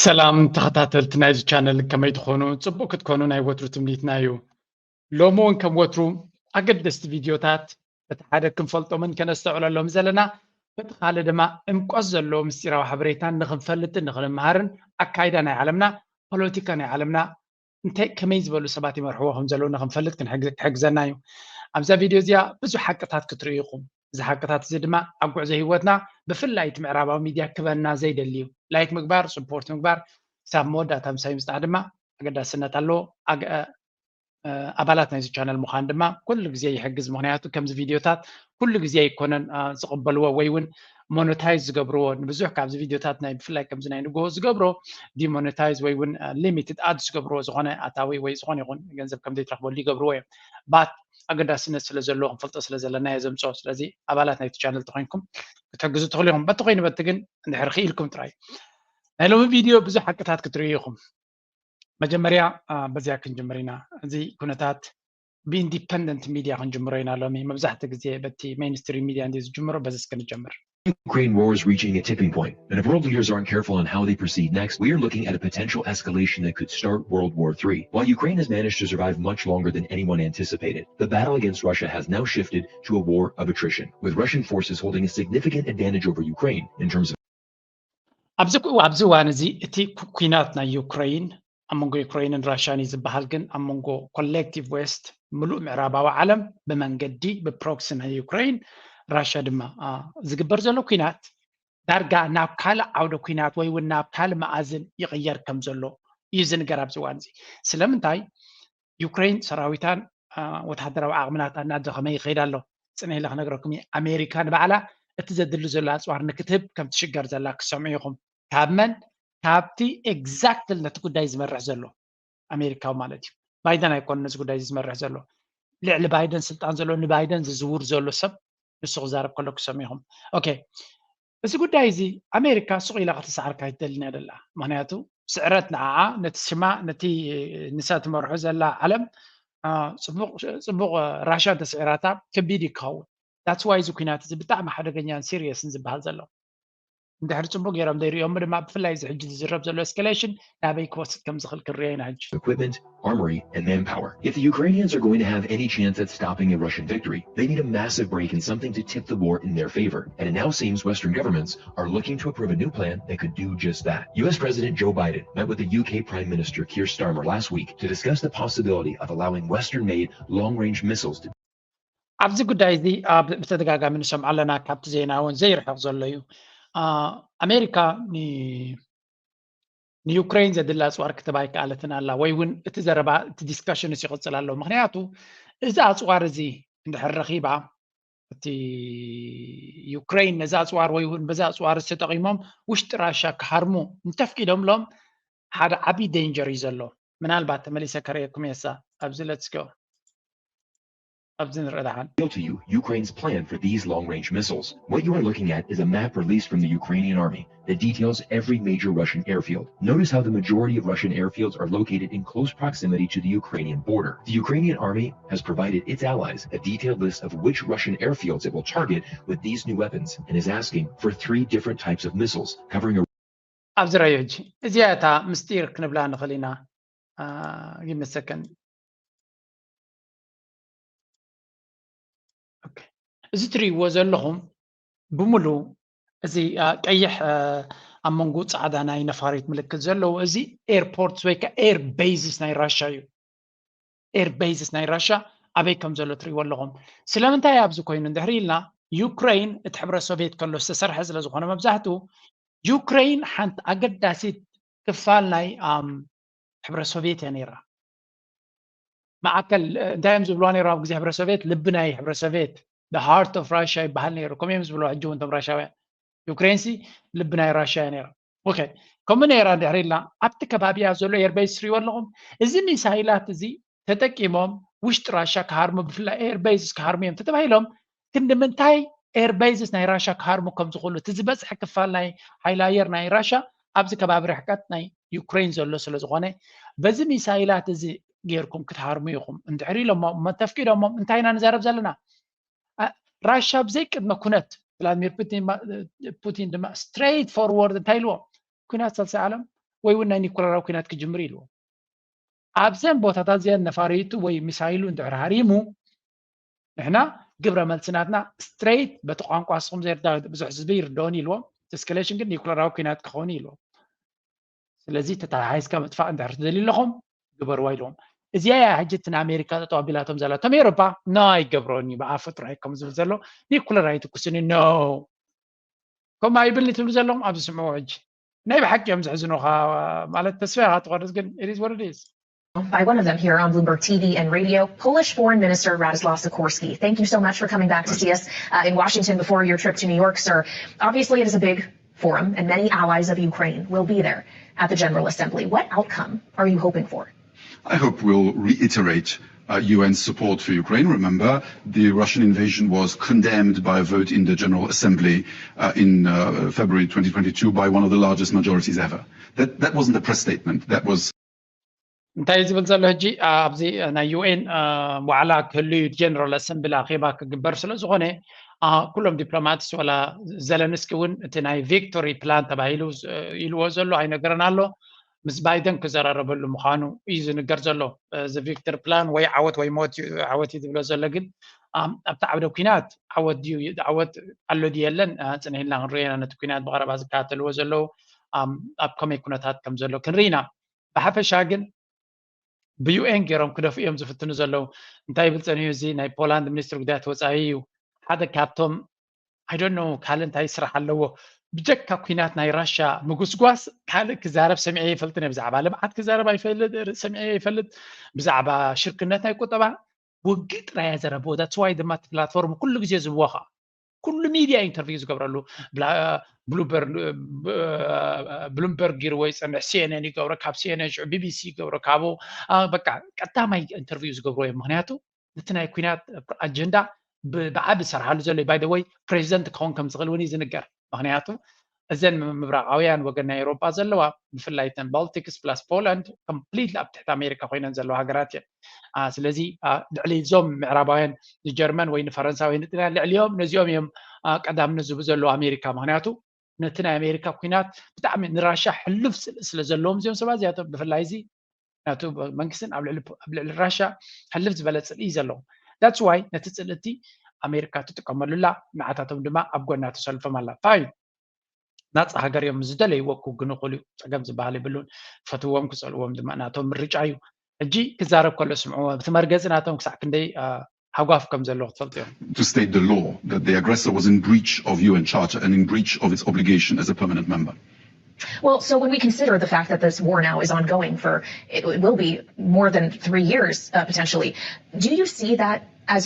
ሰላም ተኸታተልቲ ናይዚ ቻነል፣ ከመይ ትኾኑ? ጽቡቕ ክትኮኑ ናይ ወትሩ ትምኒትና እዩ። ሎሚ እውን ከም ወትሩ ኣገደስቲ ቪድዮታት በቲ ሓደ ክንፈልጦምን ከነስተውዕለሎም ዘለና፣ በቲ ካልእ ድማ ዕምቆት ዘለዎ ምስጢራዊ ሓበሬታን ንኽንፈልጥን ንኽንመሃርን ኣካይዳ ናይ ዓለምና፣ ፖለቲካ ናይ ዓለምና እንታይ ከመይ ዝበሉ ሰባት ይመርሕዎ ከም ዘለዉ ንኽንፈልጥ ክንሕግ- ክሕግዘና እዩ። ኣብዛ ቪድዮ እዚኣ ብዙሕ ሓቅታት ክትርእዩ ኢኹም። እዚ ሓቅታት እዚ ድማ ኣብ ጉዕዞ ህይወትና ብፍላይ እቲ ምዕራባዊ ሚድያ ክበና ዘይደሊ እዩ። ላይክ ምግባር፣ ስፖርት ምግባር፣ ክሳብ መወዳእታ ምሳይ ምጽናሕ ድማ ኣገዳስነት ኣለዎ። ኣግ- እ፣ ኣባላት ናይዚ ቻነል ምዃን ድማ ኩሉ ግዜ ይሕግዝ። ምኽንያቱ ከምዚ ቪድዮታት ኩሉ ግዜ ኣይኮነን እ፣ ዝቕበልዎ ወይ እውን ሞኖታይዝ ዝገብርዎ። ንብዙሕ ካብዚ ቪድዮታት ናይ ብፍላይ ከምዚ ናይ ንግሆ ዝገብሮ ዲሞኖታይዝ ወይ እውን ሊሚትድ ኣድ ዝገብርዎ፣ ዝኾነ ኣታዊ ወይ ዝኾነ ይኹን ገንዘብ ከም ዘይትረኽበሉ ይገብርዎ እዮም። ባት ኣገዳስነት ስለ ዘለዎ ክንፈልጦ ስለ ዘለና እየ ዘምፅኦ። ስለዚ ኣባላት ናይቲ ቻነል ተኮይንኩም ክትሕግዙ ትኽእሉ ኢኹም። በቲ ኮይኑ በቲ ግን እንድሕር ክኢልኩም ጥራይ። ናይ ሎሚ ቪድዮ ብዙሕ ሓቅታት ክትርእዩ ኢኹም። መጀመርያ አ፣ በዚያ ክንጅምር ኢና። እዚ ኩነታት ብኢንዲፐንደንት ሚድያ ክንጅምሮ ኢና ሎሚ። መብዛሕትኡ ግዜ በቲ ሜይንስትሪም ሚድያ እንዲ ዝጅምሮ፣ በዚ እስከ ንጀምር። Ukraine war is reaching a tipping point, and if world leaders aren't careful on how they proceed next, we are looking at a potential escalation that could start World War three. While Ukraine has managed to survive much longer than anyone anticipated, the battle against Russia has now shifted to a war of attrition, with Russian forces holding a significant advantage over Ukraine in terms of ኣብዚ ኩ- ኣብዚ እዋን እዚ እቲ ኩ- ኩናት ናይ ዩክረይን ኣብ መንጎ ዩክረይንን ራሽያን እዩ ዝበሃል፣ ግን ኣብ መንጎ ኮሌክቲቭ ዌስት፣ ምሉእ ምዕራባዊ ዓለም ብመንገዲ ብፕሮክሲ ናይ ዩክረይን፣ ራሽያ ድማ አ፣ ዝግበር ዘሎ ኩናት ዳርጋ ናብ ካልእ ዓውደ ኩናት ወይ እውን ናብ ካልእ መኣዝን ይቕየር ከም ዘሎ እዩ ዝንገር ኣብዚ እዋን እዚ። ስለምንታይ? ዩክረይን ሰራዊታን አ፣ ወተሃደራዊ ዓቕምናታ እናደኸመ ይኸይድ ኣሎ። ጽነ ኢለ ክነግረኩም እየ፣ ኣሜሪካ ንባዕላ እቲ ዘድሊ ዘሎ ኣፅዋር ንክትህብ ከም ትሽገር ዘላ ክትሰምዑ ኢኹም። ካብ መን? ካብቲ ኤግዛክትሊ ነቲ ጉዳይ ዝመርሕ ዘሎ ኣሜሪካዊ ማለት እዩ። ባይደን ኣይኮነን ነዚ ጉዳይ እዚ ዝመርሕ ዘሎ። ልዕሊ ባይደን ስልጣን ዘሎ፣ ንባይደን ዝዝውር ዘሎ ሰብ ንሱ ክዛረብ ከሎ ክትሰምዑ ኢኹም። ኦኬ፣ እዚ ጉዳይ እዚ ኣሜሪካ ሱቕ ኢላ ክትስዓርካ ኣይትደልን እያ ዘላ። ምክንያቱ ስዕረት ንዓዓ፣ ነቲ ሽማ፣ ነቲ ንሳ ትመርሖ ዘላ ዓለም አ፣ ጽቡቕ ጽቡቕ ራሽያ እንተስዒራታ ከቢድ እዩ ክኸውን። That's why እዚ ኩናት እዚ ብጣዕሚ ሓደገኛን ሲሪየስን ዝበሃል ዘሎ። እንድሕር ጽቡቕ ገይሮም ዘይርእዮሞ ድማ ብፍላይ እዚ ሕጂ ዝዝረብ ዘሎ ኤስካሌሽን ናበይ ክወስድ ከም ዝኽእል ክንርእዮ ኢና ሕጂ። equipment, armory, and manpower. If the Ukrainians are going to have any chance at stopping a Russian victory, they need a massive break in something to tip the war in their favor. And it now seems Western governments are looking to approve a new plan that could do just that. U S President Joe Biden met with the U K Prime Minister Keir Starmer last week to discuss the possibility of allowing Western-made long-range missiles to ኣብዚ ጉዳይ እዚ ኣብ ብተደጋጋሚ ንሰምዖ ኣለና፣ ካብቲ ዜና እውን ዘይርሕቕ ዘሎ እዩ። አ፣ ኣሜሪካ ን- ንዩክረይን ዘድሊ ኣፅዋር ክትህብ ኣይከኣለትን ኣላ፣ ወይ እውን እቲ ዘረባ፣ እቲ ዲስካሽንስ ይቕፅል ኣሎ። ምክንያቱ እዚ ኣፅዋር እዚ እንድሕር ረኺባ፣ እቲ ዩክረይን ነዚ ኣፅዋር ወይ እውን በዚ ኣፅዋር ተጠቒሞም ውሽጢ ራሻ ክሃርሙ እንተፍቂዶምሎም ሓደ ዓብዪ ዴንጀር እዩ ዘሎ። ምናልባት ተመሊሰ ከርእየኩም እየ እሳ ኣብዚ። Let's go። ኣብዚ ንርኢ ደሓን። reveal to you Ukraine's plan for these long-range missiles. What you are looking at is a map released from the Ukrainian army that details every major Russian airfield. Notice how the majority of Russian airfields are located in close proximity to the Ukrainian border. The Ukrainian army has provided its allies a detailed list of which Russian airfields it will target with these new weapons and is asking for three different types of missiles, covering a ኣብዚ ረዩ ሕጂ እዚኣ እታ ምስጢር ክንብላ ንኽእል ኢና። አ፣ give me a second። ኦኬ። እዚ ትርእይዎ ዘለኹም ብምሉ እዚ አ፣ ቀይሕ አ፣ ኣብ መንጎ ፃዕዳ ናይ ነፋሪት ምልክት ዘለዎ፣ እዚ ኤርፖርት ወይ ከዓ ኤር ቤዝስ ናይ ራሻ እዩ። ኤር ቤዝስ ናይ ራሻ ኣበይ ከም ዘሎ ትርእይዎ ኣለኹም። ስለምንታይ ኣብዚ ኮይኑ እንድሕር ኢልና፣ ዩክረይን እቲ ሕብረት ሶቪየት ከሎ ዝተሰርሐ ስለ ዝኾነ፣ መብዛሕትኡ ዩክረይን ሓንቲ ኣገዳሲት ክፋል ናይ ኣም፣ ሕብረት ሶቪየት እያ ነይራ። ማእከል እ፣ እንታይ እዮም ዝብልዋ ነይሮም ኣብ ግዜ ሕብረት ሶቪየት? ልቢ ናይ ሕብረት ሶቪየት፣ the heart of Russia ይበሃል ነይሩ። ከምኡ እዮም ዝብልዋ ሕጂ እውን እቶም ራሻውያን። ዩክሬን ሲ ልቢ ናይ ራሻ እያ ነይራ። ኦኬ፣ ከምኡ ነይራ እንድሕር ኢልና፣ ኣብቲ ከባቢያ ዘሎ ኤርቤዝ ትሪእዎ ኣለኹም። እዚ ሚሳይላት እዚ ተጠቂሞም ውሽጢ ራሻ ክሃርሙ፣ ብፍላይ ኤርቤዝስ ክሃርሙ እዮም ተተባሂሎም፣ ክንዲ ምንታይ ኤርቤዝስ ናይ ራሻ ክሃርሙ ከም ዝኽእሉ፣ እቲ ዝበዝሐ ክፋል ናይ ሓይሊ ኣየር ናይ ራሻ ኣብዚ ከባቢ ርሕቀት ናይ ዩክሬን ዘሎ ስለ ዝኾነ፣ በዚ ሚሳይላት እዚ ጌርኩም ክትሃርሙ ኢኹም እንድሕር ኢሎሞ፣ እሞ ተፍቂዶሞም፣ እንታይ ኢና ንዛረብ ዘለና? አ፣ ራሻ ብዘይ ቅድመ ኩነት፣ ቭላድሚር ፑቲን ማ-፣ ፑቲን ድማ ስትሬት ፎርወርድ እንታይ ኢልዎ? ኩናት ሳልሳይ ዓለም ወይ እውን ናይ ኒኩለራዊ ኩናት ክጅምር ኢልዎ። ኣብዘን ቦታታት እዚኣን ነፋሪቱ ወይ ሚሳይሉ እንድሕር ሃሪሙ፣ ንሕና ግብረ መልሲ ናትና ስትሬት በቲ ቋንቋ ንስኹም ዘይርዳ ብዙሕ ህዝቢ ይርድኦን ኢልዎም። እቲ ኤስካሌሽን ግን ኒኩለራዊ ኩናት ክኸውን ኢልዎም። ስለዚ ተተሓሒዝካ ምጥፋእ እንድሕር ትደልዩ ኣለኹም ግበርዋ ኢልዎም። እዚኣ እያ ሕጂ እቲ ንኣሜሪካ ጠጠው ኣቢላቶም ዘላ። እቶም ኤውሮፓ ኖ ኣይገብሮን እዩ ብኣፉ ጥራይ ከም ዝብል ዘሎ ኒኩለር ኣይትኩስን እዩ ኖ ከምኡ ኣይብልኒ ትብሉ ዘለኹም ኣብዚ ስምዑ ሕጂ ናይ ብሓቂ እዮም ዘሕዝኑኻ ማለት ተስፋ ኢኻ ትቆርጽ ግን it is what it is by one of them here on Bloomberg T V and radio, Polish Foreign Minister Radoslaw Sikorski. Thank you so much for coming back to see us uh, in Washington before your trip to New York, sir. Obviously, it is a big forum, and many allies of Ukraine will be there at the General Assembly. What outcome are you hoping for? I hope we'll reiterate uh, U N support for Ukraine. Remember, the Russian invasion was condemned by a vote in the General Assembly uh, in uh, February twenty twenty-two by one of the largest majorities ever. That, that wasn't a press statement. That was እንታይ ዝብል ዘሎ ሕጂ ኣብዚ ናይ ዩ ኤን ዋዕላ ክህሉ እዩ ጀነራል ኣሰምብል ኣኼባ ክግበር ስለ ዝኾነ ኩሎም ዲፕሎማትስ ዋላ ዘለንስኪ እውን እቲ ናይ ቪክቶሪ ፕላን ተባሂሉ ኢልዎ ዘሎ ኣይነገረን ኣሎ ምስ ባይደን ክዘራረበሉ ምዃኑ እዩ ዝንገር ዘሎ እዚ ቪክቶሪ ፕላን ወይ ዓወት ወይ ሞት ዓወት እዩ ዝብሎ ዘሎ ግን ኣብቲ ዓውደ ኩናት ዓወት ድዩ ዓወት ኣሎ ድዩ የለን ፅንሒልና ክንሪኦ ኢና ነቲ ኩናት ብቐረባ ዝከታተልዎ ዘለዉ ኣብ ከመይ ኩነታት ከም ዘሎ ክንርኢ ኢና ብሓፈሻ ግን ብዩኤን ገይሮም ክደፍኡ እዮም ዝፍትኑ ዘለዉ እንታይ ይብል ፀኒሑ እዚ ናይ ፖላንድ ሚኒስትሪ ጉዳያት ወፃኢ እዩ ሓደ ካብቶም ኣይዶኖ ካልእ እንታይ ስራሕ ኣለዎ ብጀካ ኩናት ናይ ራሻ ምጉስጓስ ካልእ ክዛረብ ሰሚዐ ይፈልጥን እየ ብዛዕባ ልምዓት ክዛረብ ኣይፈልጥ ሰሚዐ ይፈልጥ ብዛዕባ ሽርክነት ናይ ቁጠባ ውግእ ጥራይ እያ ዘረብዎ that's why ድማ እቲ ፕላትፎርም ኩሉ ግዜ ዝብዎ ከዓ ኩሉ ሚድያ ኢንተርቪው ዝገብረሉ ብሉምበርግ ይርዎ ይፀንሕ ሲኤንኤን ይገብሮ ካብ ሲኤንኤን ሽዑ ቢቢሲ ይገብሮ ካብኡ በቃ ቀዳማይ ኢንተርቪው ዝገብርዎ እዮም ምክንያቱ እቲ ናይ ኩናት ኣጀንዳ ብዓቢ ዝሰርሓሉ ዘሎ ባይ ወይ ፕሬዚደንት ክኸውን ከም ዝኽእል እውን እዩ ዝንገር ምክንያቱ እዘን ምብራቃውያን ወገን ናይ ኤሮጳ ዘለዋ ብፍላይ ተን ባልቲክስ ፕላስ ፖላንድ ኮምፕሊትሊ ኣብ ትሕቲ ኣሜሪካ ኮይነን ዘለዋ ሃገራት እየን ስለዚ ልዕሊ እዞም ምዕራባውያን ንጀርመን ወይ ንፈረንሳ ወይ ንጥልያን ልዕሊኦም ነዚኦም እዮም ቀዳምነት ዝህቡ ዘለዉ ኣሜሪካ ምክንያቱ ነቲ ናይ ኣሜሪካ ኩናት ብጣዕሚ ንራሻ ሕሉፍ ስለ ዘለዎም እዚኦም ሰባት እዚኣቶም ብፍላይ እዚ ናቱ መንግስትን ኣብ ልዕሊ ራሻ ሕልፍ ዝበለ ፅልኢ እዩ ዘለዎም that's why ነቲ ፅልእቲ ኣሜሪካ ትጥቀመሉላ ንዓታቶም ድማ ኣብ ጎና ተሰልፎም ኣላ fine ናፃ ሃገር እዮም ዝደለይዎ ክውግኑ ክእሉ ፀገም ዝበሃል የብሉን ፈትዎም ክፀልዎም ድማ ናቶም ምርጫ እዩ ሕጂ ክዛረብ ከሎ ስምዕዎ እቲ መርገፂ ናቶም ክሳዕ ክንደይ ሃጓፍ ከም ዘለዎ ክትፈልጡ እዮም to state the law that the aggressor was in breach of U N Charter and in breach of its obligation as a permanent member. Well, so when we consider the fact that this war now is ongoing for it will be more than three years uh, potentially, do you see that as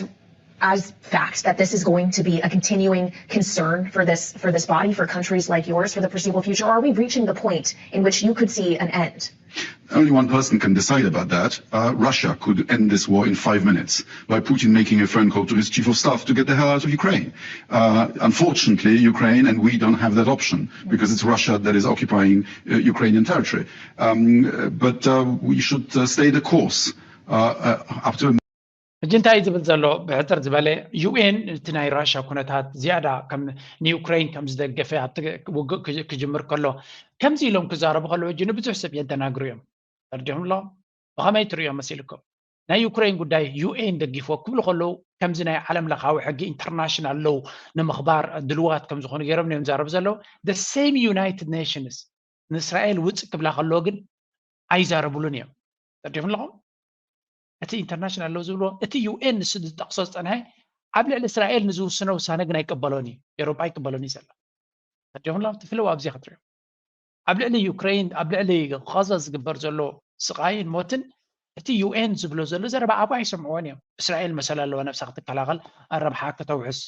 as fact that this is going to be a continuing concern for this for this body, for countries like yours, for the foreseeable future? Or are we reaching the point in which you could see an end? Only one person can decide about that. Uh, Russia could end this war in five minutes by Putin making a phone call to his chief of staff to get the hell out of Ukraine. Uh, unfortunately, Ukraine and we don't have that option because it's Russia that is occupying uh, Ukrainian territory. Um, but uh, we should uh, stay the course uh, uh, up to a ሕጂ እንታይ ዝብል ዘሎ ብሕፅር ዝበለ ዩኤን እቲ ናይ ራሻ ኩነታት ዝያዳ ከም ንዩክሬን ከም ዝደገፈ ኣብቲ ውግእ ክጅምር ከሎ ከምዚ ኢሎም ክዛረቡ ከለዉ ሕጂ ንብዙሕ ሰብ የደናግሩ እዮም ተርዲኹም ኣለኹም ብኸመይ ትርእዮም መሲልኩም ናይ ዩክሬን ጉዳይ ዩኤን ደጊፍዎ ክብሉ ከለዉ ከምዚ ናይ ዓለም ለኻዊ ሕጊ ኢንተርናሽናል ሎው ንምኽባር ድልዋት ከም ዝኾኑ ገይሮም እዮም ዛረቡ ዘለዉ the same United Nations ንእስራኤል ውፅእ ክብላ ከለዎ ግን ኣይዛረብሉን እዮም ተርዲኹም ኣለኹም እቲ ኢንተርናሽናል ሎ ዝብልዎ እቲ ዩኤን ንሱ ዝጠቕሶ ዝፀንሐ ኣብ ልዕሊ እስራኤል ንዝውስኖ ውሳነ ግን ኣይቀበሎን እዩ ኤሮጳ ኣይቀበሎን እዩ ዘሎ ሕጂ ኩሎም ትፍለው ኣብዚ ክትሪኦ ኣብ ልዕሊ ዩክሬን ኣብ ልዕሊ ቃዛ ዝግበር ዘሎ ስቃይን ሞትን እቲ ዩኤን ዝብሎ ዘሎ ዘረባ ኣብኡ ኣይሰምዕዎን እዮም እስራኤል መሰል ኣለዋ ነብሳ ክትከላኸል ኣረብሓ ከተውሕስ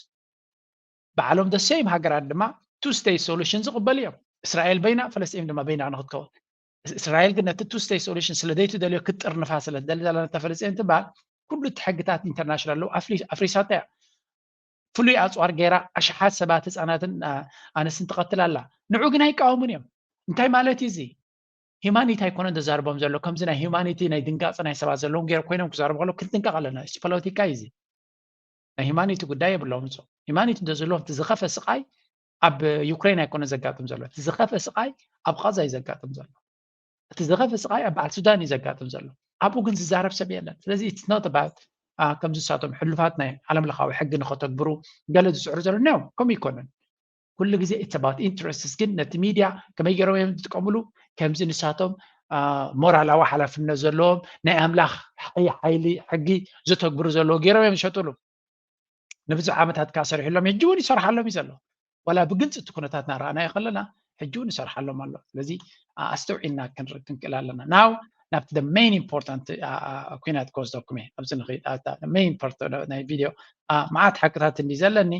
ባዕሎም the same ሃገራት ድማ two state solution ዝቕበሉ እዮም እስራኤል በይና ፈለስጢን ድማ በይና ንክትከውን እስራኤል ግን ነቲ two state solution ስለ ዘይትደልዮ ክትጥርንፋ ስለ ትደሊ ዘላ ነታ ፈለስጢን ትበሃል ኩሉ እቲ ሕግታት ኢንተርናሽናል ለው ኣፍሪሳታ እያ ፍሉይ ኣፅዋር ገይራ ኣሽሓት ሰባት ህፃናትን ኣነስትን ትቐትል ኣላ ንዑ ግን ኣይቃወሙን እዮም እንታይ ማለት እዩ እዚ ሂማኒቲ ኣይኮነን ተዛርቦም ዘሎ ከምዚ ናይ ሂማኒቲ ናይ ድንጋፂ ናይ ሰባት ዘለዎም ገይረ ኮይኖም ክዛርቡ ከለው ክንጥንቀቕ ኣለና ፖለቲካ እዩ እዚ ናይ ሂማኒቲ ጉዳይ የብሎም ሶ ሂማኒቲ እንተዝህልዎም እቲ ዝኸፈ ስቃይ ኣብ ዩክሬን ኣይኮነ ዘጋጥም ዘሎ እቲ ዝኸፈ ስቃይ ኣብ ቃዛ እዩ ዘጋጥም ዘሎ እቲ ዝኸፍእ ስቓይ ኣብ በዓል ሱዳን እዩ ዘጋጥም ዘሎ። ኣብኡ ግን ዝዛረብ ሰብ የለን። ስለዚ it's not about ከምዚ ንሳቶም ሕሉፋት ናይ ዓለም ለኻዊ ሕጊ ንኸተግብሩ ገለ ዝፅዕሩ ዘሎ ነው ከምኡ ይኮነን። ኩሉ ግዜ it's about interests። ግን ነቲ ሚድያ ከመይ ገይሮም እዮም ዝጥቀምሉ? ከምዚ ንሳቶም ሞራላዊ ሓላፍነት ዘለዎም ናይ ኣምላኽ ሓይሊ ሕጊ ዘተግብሩ ዘለዉ ገይሮም እዮም ዝሸጥሉ። ንብዙሕ ዓመታት ከዓ ሰሪሕሎም፣ ሕጂ እውን ይሰርሓሎም እዩ ዘሎ። ዋላ ብግልፂ እቲ ኩነታት እናረኣናዮ ከለና ሕጂ እውን ይሰርሓሎም ኣሎ። ስለዚ ኣስተውዒልና ክንርኢ ክንክእል ኣለና። ናው ናብቲ the main important ኩናት ክወስደኩም እየ። ኣብዚ ንኸይድ ኣብታ the main part ናይ ቪድዮ መዓት ሓቅታት እንዲ ዘለኒ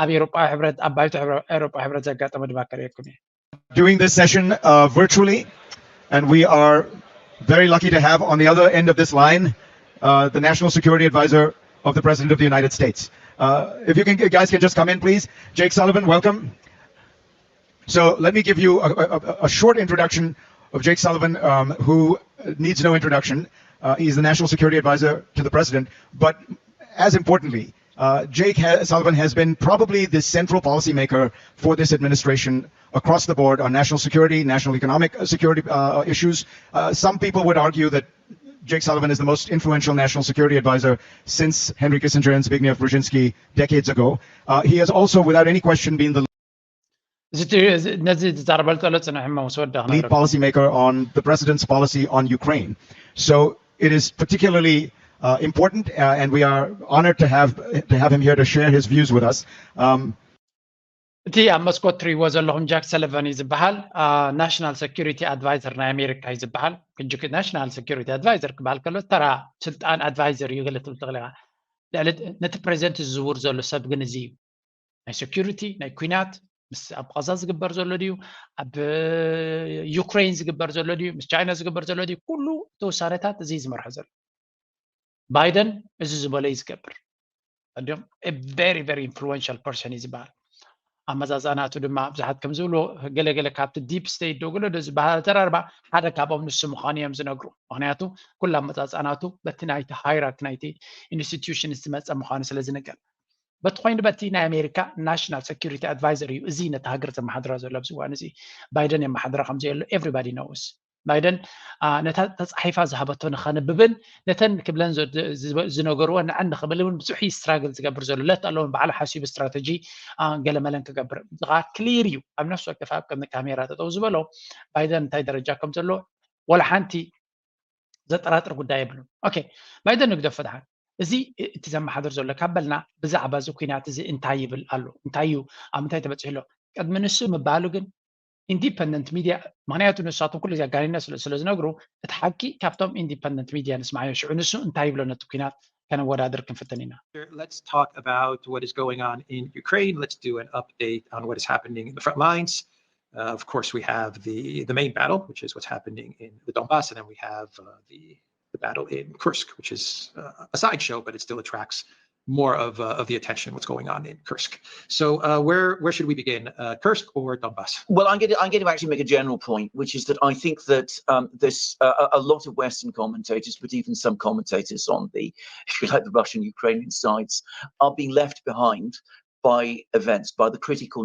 ኣብ ኤሮጳዊ ሕብረት ኣብ ባይቶ ኤሮጳዊ ሕብረት ዘጋጠመ ድማ ከርእየኩም እየ። Doing this session uh, virtually, and we are very lucky to have on the other end of this line uh, the National Security Advisor of the President of the United States. Uh, if you can, guys can just come in, please. Jake Sullivan, welcome. So let me give you a, a, a short introduction of Jake Sullivan, um, who needs no introduction. Uh, he's the National Security Advisor to the President. But as importantly, uh, Jake ha- Sullivan has been probably the central policymaker for this administration across the board on national security, national economic uh, security uh, issues. Uh, some people would argue that Jake Sullivan is the most influential national security advisor since Henry Kissinger and Zbigniew Brzezinski decades ago. Uh, he has also, without any question, been the ነዚ ዝዛረበሉ ዘሎ ፅንሕ እሞ ምስ ወደ lead policymaker on the president's policy on Ukraine. So it is particularly uh, important, uh, and we are honored to have to have him here to share his views with us. Um, እቲ ኣብ መስኮት ትሪእዎ ዘለኹም ጃክ ሰለቨን እዩ ዝበሃል። ናሽናል ሰኪሪቲ ኣድቫይዘር ናይ ኣሜሪካ እዩ ዝበሃል። ሕጂ ናሽናል ሰኪሪቲ ኣድቫይዘር ክበሃል ከሎ ተራ ስልጣን ኣድቫይዘር እዩ ገለ ትብል ትኽእል ኢኻ። ልዕሊ ነቲ ፕሬዚደንት ዝዝውር ዘሎ ሰብ ግን እዚ እዩ። ናይ ሰኪሪቲ ናይ ኩናት ምስ ኣብ ቃዛ ዝግበር ዘሎ ድዩ ኣብ ዩክሬን ዝግበር ዘሎ ድዩ ምስ ቻይና ዝግበር ዘሎ ድዩ ኩሉ እቲ ውሳነታት እዚ ዝመርሖ ዘሎ። ባይደን እዚ ዝበሎ እዩ ዝገብር። እንዲም very very influential person እዩ ዝበሃል። ኣመዛዛናቱ ድማ ብዙሓት ከም ዝብልዎ ገለገለ ካብቲ ዲፕ ስቴት ዶ ገለ ዶ ዝበሃል ኣዘራርባ ሓደ ካብኦም ንሱ ምዃኑ እዮም ዝነግሩ። ምክንያቱ ኩሉ ኣመፃፅኣናቱ በቲ ናይቲ ሃይራርኪ ናይቲ ኢንስቲትዩሽን ዝመፀ ምዃኑ ስለ ዝንገር። በቲ ኮይኑ በቲ ናይ ኣሜሪካ ናሽናል ሰኪሪቲ ኣድቫይዘር እዩ እዚ ነቲ ሃገር ዘመሓድራ ዘሎ ኣብዚ እዋን እዚ። ባይደን የመሓድራ ከም ዘየሎ everybody knows። ባይደን ነታ ተፃሒፋ ዝሃበቶ ንኸንብብን ነተን ክብለን ዝነገርዎ ንዐን ንኽብል እውን ብዙሕ ስትራግል ዝገብር ዘሎ ለት ኣለውን ባዕሉ ሓሲቡ ስትራተጂ ገለመለን ክገብር ከዓ ክሊር እዩ። ኣብ ነፍሲ ወከፍ ኣብ ቅድሚ ካሜራ ጠጠው ዝበሎ ባይደን እንታይ ደረጃ ከም ዘሎ ወላ ሓንቲ ዘጠራጥር ጉዳይ የብሉን። ኦኬ ባይደን ንግደፎ ደሓን እዚ እቲ ዘመሓድር ዘሎ ካብ በልና ብዛዕባ እዚ ኩናት እዚ እንታይ ይብል ኣሎ እንታይ እዩ ኣብ ምንታይ ተበፂሑ ኣሎ ቅድሚ ንሱ ምባሉ ግን ኢንዲፐንደንት ሚድያ ምክንያቱ ንሳቶም ኩሉ ግዜ ኣጋኒና ስለ ዝነግሩ እቲ ሓቂ ካብቶም ኢንዲፐንደንት ሚድያ ንስማዓዮ ሽዑ ንሱ እንታይ ይብሎ ነቲ ኩናት ከነወዳድር ክንፍትን ኢና። Let's talk about what is going on in Ukraine. Let's do an update on what is happening in the front lines. Uh, of course, we have the, the main battle, which is what's happening in the Donbass, and then we have uh, the, the battle in Kursk, which is uh, a sideshow, but it still attracts more of, uh, of the attention, what's going on in Kursk. So uh, where, where should we begin, uh, Kursk or Donbass? Well, I'm going, to, I'm going to actually make a general point, which is that I think that um, this, uh, a lot of Western commentators, but even some commentators on the, if you like, the Russian-Ukrainian sides, are being left behind by events, by the critical,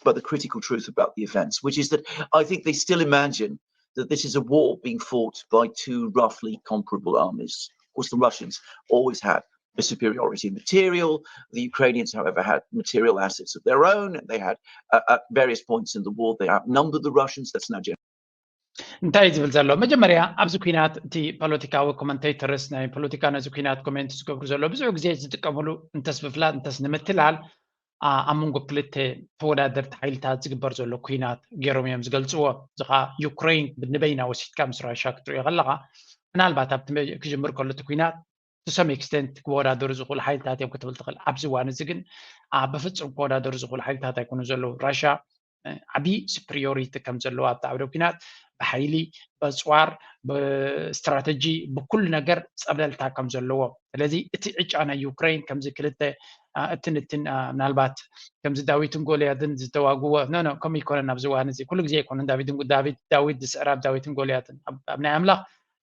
by the critical truth about the events, which is that I think they still imagine that this is a war being fought by two roughly comparable armies. Of course, the Russians always had a superiority in material. The Ukrainians, however, had material assets of their own, and they had uh, at various points in the war they outnumbered the Russians. That's now general. እንታይ እዩ ዝብል ዘሎ? መጀመርያ ኣብዚ ኩናት እቲ ፖለቲካዊ ኮመንቴተርስ ናይ ፖለቲካ ነዚ ኩናት ኮሜንት ዝገብሩ ዘሎ ብዙሕ ግዜ ዝጥቀምሉ እንተስ ብፍላጥ እንተስ ንምትላል ኣብ መንጎ ክልተ ተወዳደርቲ ሓይልታት ዝግበር ዘሎ ኩናት ገይሮም እዮም ዝገልፅዎ። እዚ ከዓ ዩክሬን ንበይና ወሲድካ ምስ ራሻ ክትሪኦ ከለካ ምናልባት ኣብቲ ክጅምር ከሎ እቲ ኩናት to some extent ክወዳደሩ ዝኽእሉ ሓይልታት እዮም ክትብል ትኽእል። ኣብዚ እዋን እዚ ግን ብፍፁም ክወዳደሩ ዝኽእሉ ሓይልታት ኣይኮኑ ዘለዉ። ራሻ ዓብዪ superiority ከም ዘለዋ ኣብቲ ዓውደ ኩናት ብሓይሊ በፅዋር ብስትራተጂ ብኩሉ ነገር ፀብለልታ ከም ዘለዎ ስለዚ እቲ ዕጫ ናይ ዩክሬን ከምዚ ክልተ እትን እትን ምናልባት ከምዚ ዳዊትን ጎልያድን ዝተዋግዎ ኖ ኖ ከምኡ ይኮነን ኣብዚ እዋን እዚ ኩሉ ግዜ ኣይኮነን ዳዊትን ዳዊት ዳዊት ዝስዕር ኣብ ዳዊትን ጎልያድን ኣብ ናይ ኣምላኽ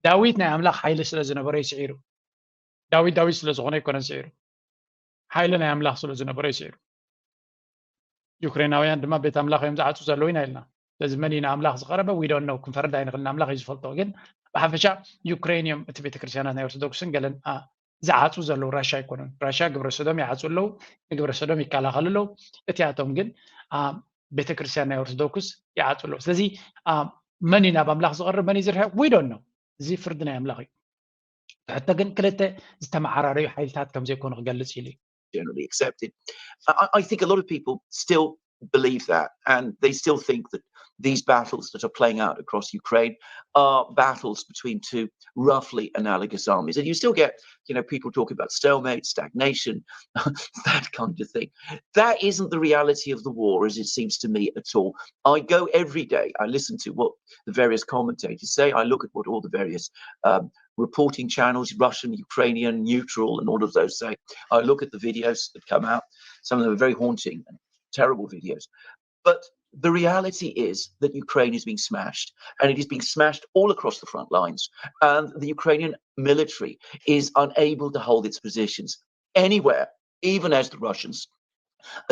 ዳዊት ናይ ኣምላኽ ሓይሊ ስለ ዝነበሮ ይስዒሩ ዳዊት ዳዊት ስለ ዝኾነ ኣይኮነን ስዒሩ ሓይሊ ናይ ኣምላኽ ስለ ዝነበሮ ይስዒሩ ዩክሬናውያን ድማ ቤት ኣምላኽ እዮም ዝዓፁ ዘለዉ ኢና ኢልና ስለዚ መን እዩ ንኣምላኽ ዝቐረበ? We don't know። ክንፈርድ ኣይንኽእልን። ኣምላኽ እዩ ዝፈልጦ። ግን ብሓፈሻ ዩክሬን እዮም እቲ ቤተክርስትያናት ናይ ኦርቶዶክስን ገለን ዝዓፁ ዘለዉ። ራሻ ኣይኮኑን። ራሻ ግብረ ሰዶም ይዓፁ ኣለዉ፣ ንግብረ ሰዶም ይከላኸሉ ኣለዉ። እቲኣቶም ግን ቤተክርስትያን ናይ ኦርቶዶክስ ይዓፁ ኣለዉ። ስለዚ መን እዩ ናብ ኣምላኽ ዝቐርብ፣ መን እዩ ዝርሕቕ? We don't know። እዚ ፍርዲ ናይ ኣምላኽ እዩ። ትሕተ ግን ክልተ ዝተመዓራረዩ ሓይልታት ከም ዘይኮኑ ክገልጽ ኢሉ እዩ። Generally accepted. I, I think a lot of people still believe that, and they still think that these battles that are playing out across Ukraine are battles between two roughly analogous armies. And you still get, you know, people talking about stalemate, stagnation, that kind of thing. That isn't the reality of the war, as it seems to me, at all. I go every day, I listen to what the various commentators say, I look at what all the various um, reporting channels, Russian, Ukrainian, neutral, and all of those say. I look at the videos that come out. Some of them are very haunting and terrible videos. But the reality is that Ukraine is being smashed, and it is being smashed all across the front lines. And the Ukrainian military is unable to hold its positions anywhere, even as the Russians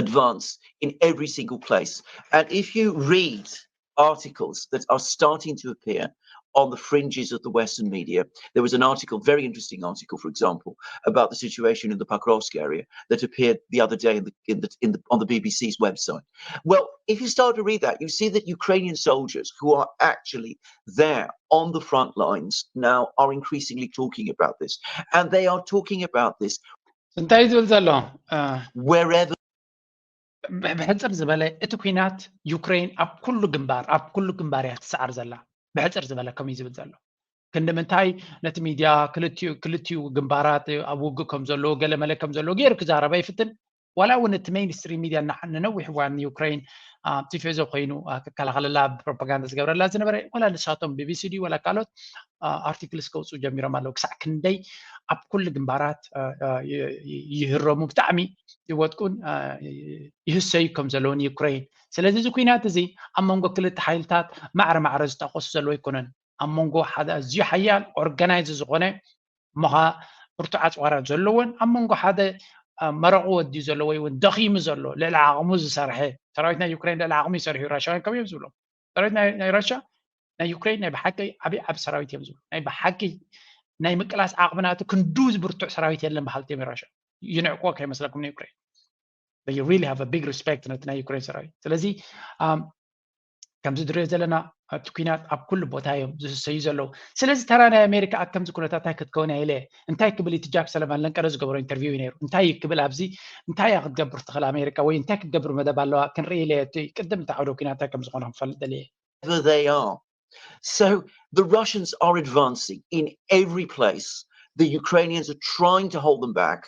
advance in every single place. And if you read articles that are starting to appear on the fringes of the Western media. There was an article, very interesting article, for example, about the situation in the Pokrovsk area that appeared the other day in the, in the, in the, on the B B C's website. Well, if you start to read that, you see that Ukrainian soldiers who are actually there on the front lines now are increasingly talking about this. And they are talking about this እንታይ እዩ ዝብል ዘሎ? wherever ብሕፅር ዝበለ እቲ ኩናት ዩክሬን ኣብ ኩሉ ግንባር ኣብ ኩሉ ግንባር እያ ትሰዓር ዘላ። ብሕፅር ዝበለ ከምኡ እዩ ዝብል ዘሎ። ክንዲ ምንታይ ነቲ ሚድያ ክልቲኡ ግንባራት ኣብ ውግእ ከም ዘለዎ ገለ መለ ከም ዘለዎ ገይሩ ክዛረብ ኣይፍትን። ዋላ እውን እቲ ሜይንስትሪም ሚድያ ንነዊሕ እዋን ንዩክሬን ቲፌዞ ኮይኑ ክከላኸለላ ፕሮፓጋንዳ ዝገብረላ ዝነበረ ዋላ ንሳቶም ቢቢሲ ድዩ ዋላ ካልኦት ኣርቲክልስ ከውፅኡ ጀሚሮም ኣለዉ። ክሳዕ ክንደይ ኣብ ኩሉ ግንባራት ይህረሙ፣ ብጣዕሚ ይወጥቁን ይህሰዩ ከም ዘለውን ዩክሬን። ስለዚ እዚ ኩናት እዚ ኣብ መንጎ ክልተ ሓይልታት ማዕረ ማዕረ ዝጣቆሱ ዘለዎ ኣይኮነን። ኣብ መንጎ ሓደ ኣዝዩ ሓያል ኦርጋናይዝ ዝኾነ እሞ ከዓ ብርቱዕ ኣፅዋራት ዘለዎን ኣብ መንጎ ሓደ መረቑ ወዲኡ ዘሎ ወይ እውን ደኺሙ ዘሎ ልዕሊ ዓቕሙ ዝሰርሐ ሰራዊት ናይ ዩክሬን ልዕሊ ዓቕሙ ይሰርሑ ራሻውያን ከም እዮም ዝብሎም። ሰራዊት ናይ ራሻ ናይ ዩክሬን ናይ ብሓቂ ዓብዪ ዓብ ሰራዊት እዮም ዝብሉ። ናይ ብሓቂ ናይ ምቅላስ ዓቕሚ ናቱ ክንዱ ዝብርቱዕ ሰራዊት የለን በሃልቲ እዮም ራሻ። ይንዕቅዎ ከይመስለኩም ንዩክሬን። You really have a big respect ነቲ ናይ ዩክሬን ሰራዊት። ስለዚ ከምዚ ድሪኦ ዘለና ኣብቲ ኩናት ኣብ ኩሉ ቦታ እዮም ዝህሰዩ ዘለዉ። ስለዚ ተራ ናይ ኣሜሪካ ኣብ ከምዚ ኩነታት እንታይ ክትከውን እያ ኢለ እንታይ ክብል እቲ ጃክ ሰለቫን ለንቀረ ዝገበሮ ኢንተርቪው እዩ ነይሩ። እንታይ እዩ ክብል ኣብዚ እንታይ እያ ክትገብር ትኽእል ኣሜሪካ ወይ እንታይ ክትገብር መደብ ኣለዋ ክንርኢ ኢለ እቲ ቅድም እቲ ዓውደ ኩናት እንታይ ከም ዝኾነ ክንፈልጥ ደልየ። They are. So the Russians are advancing in every place. The Ukrainians are trying to hold them back.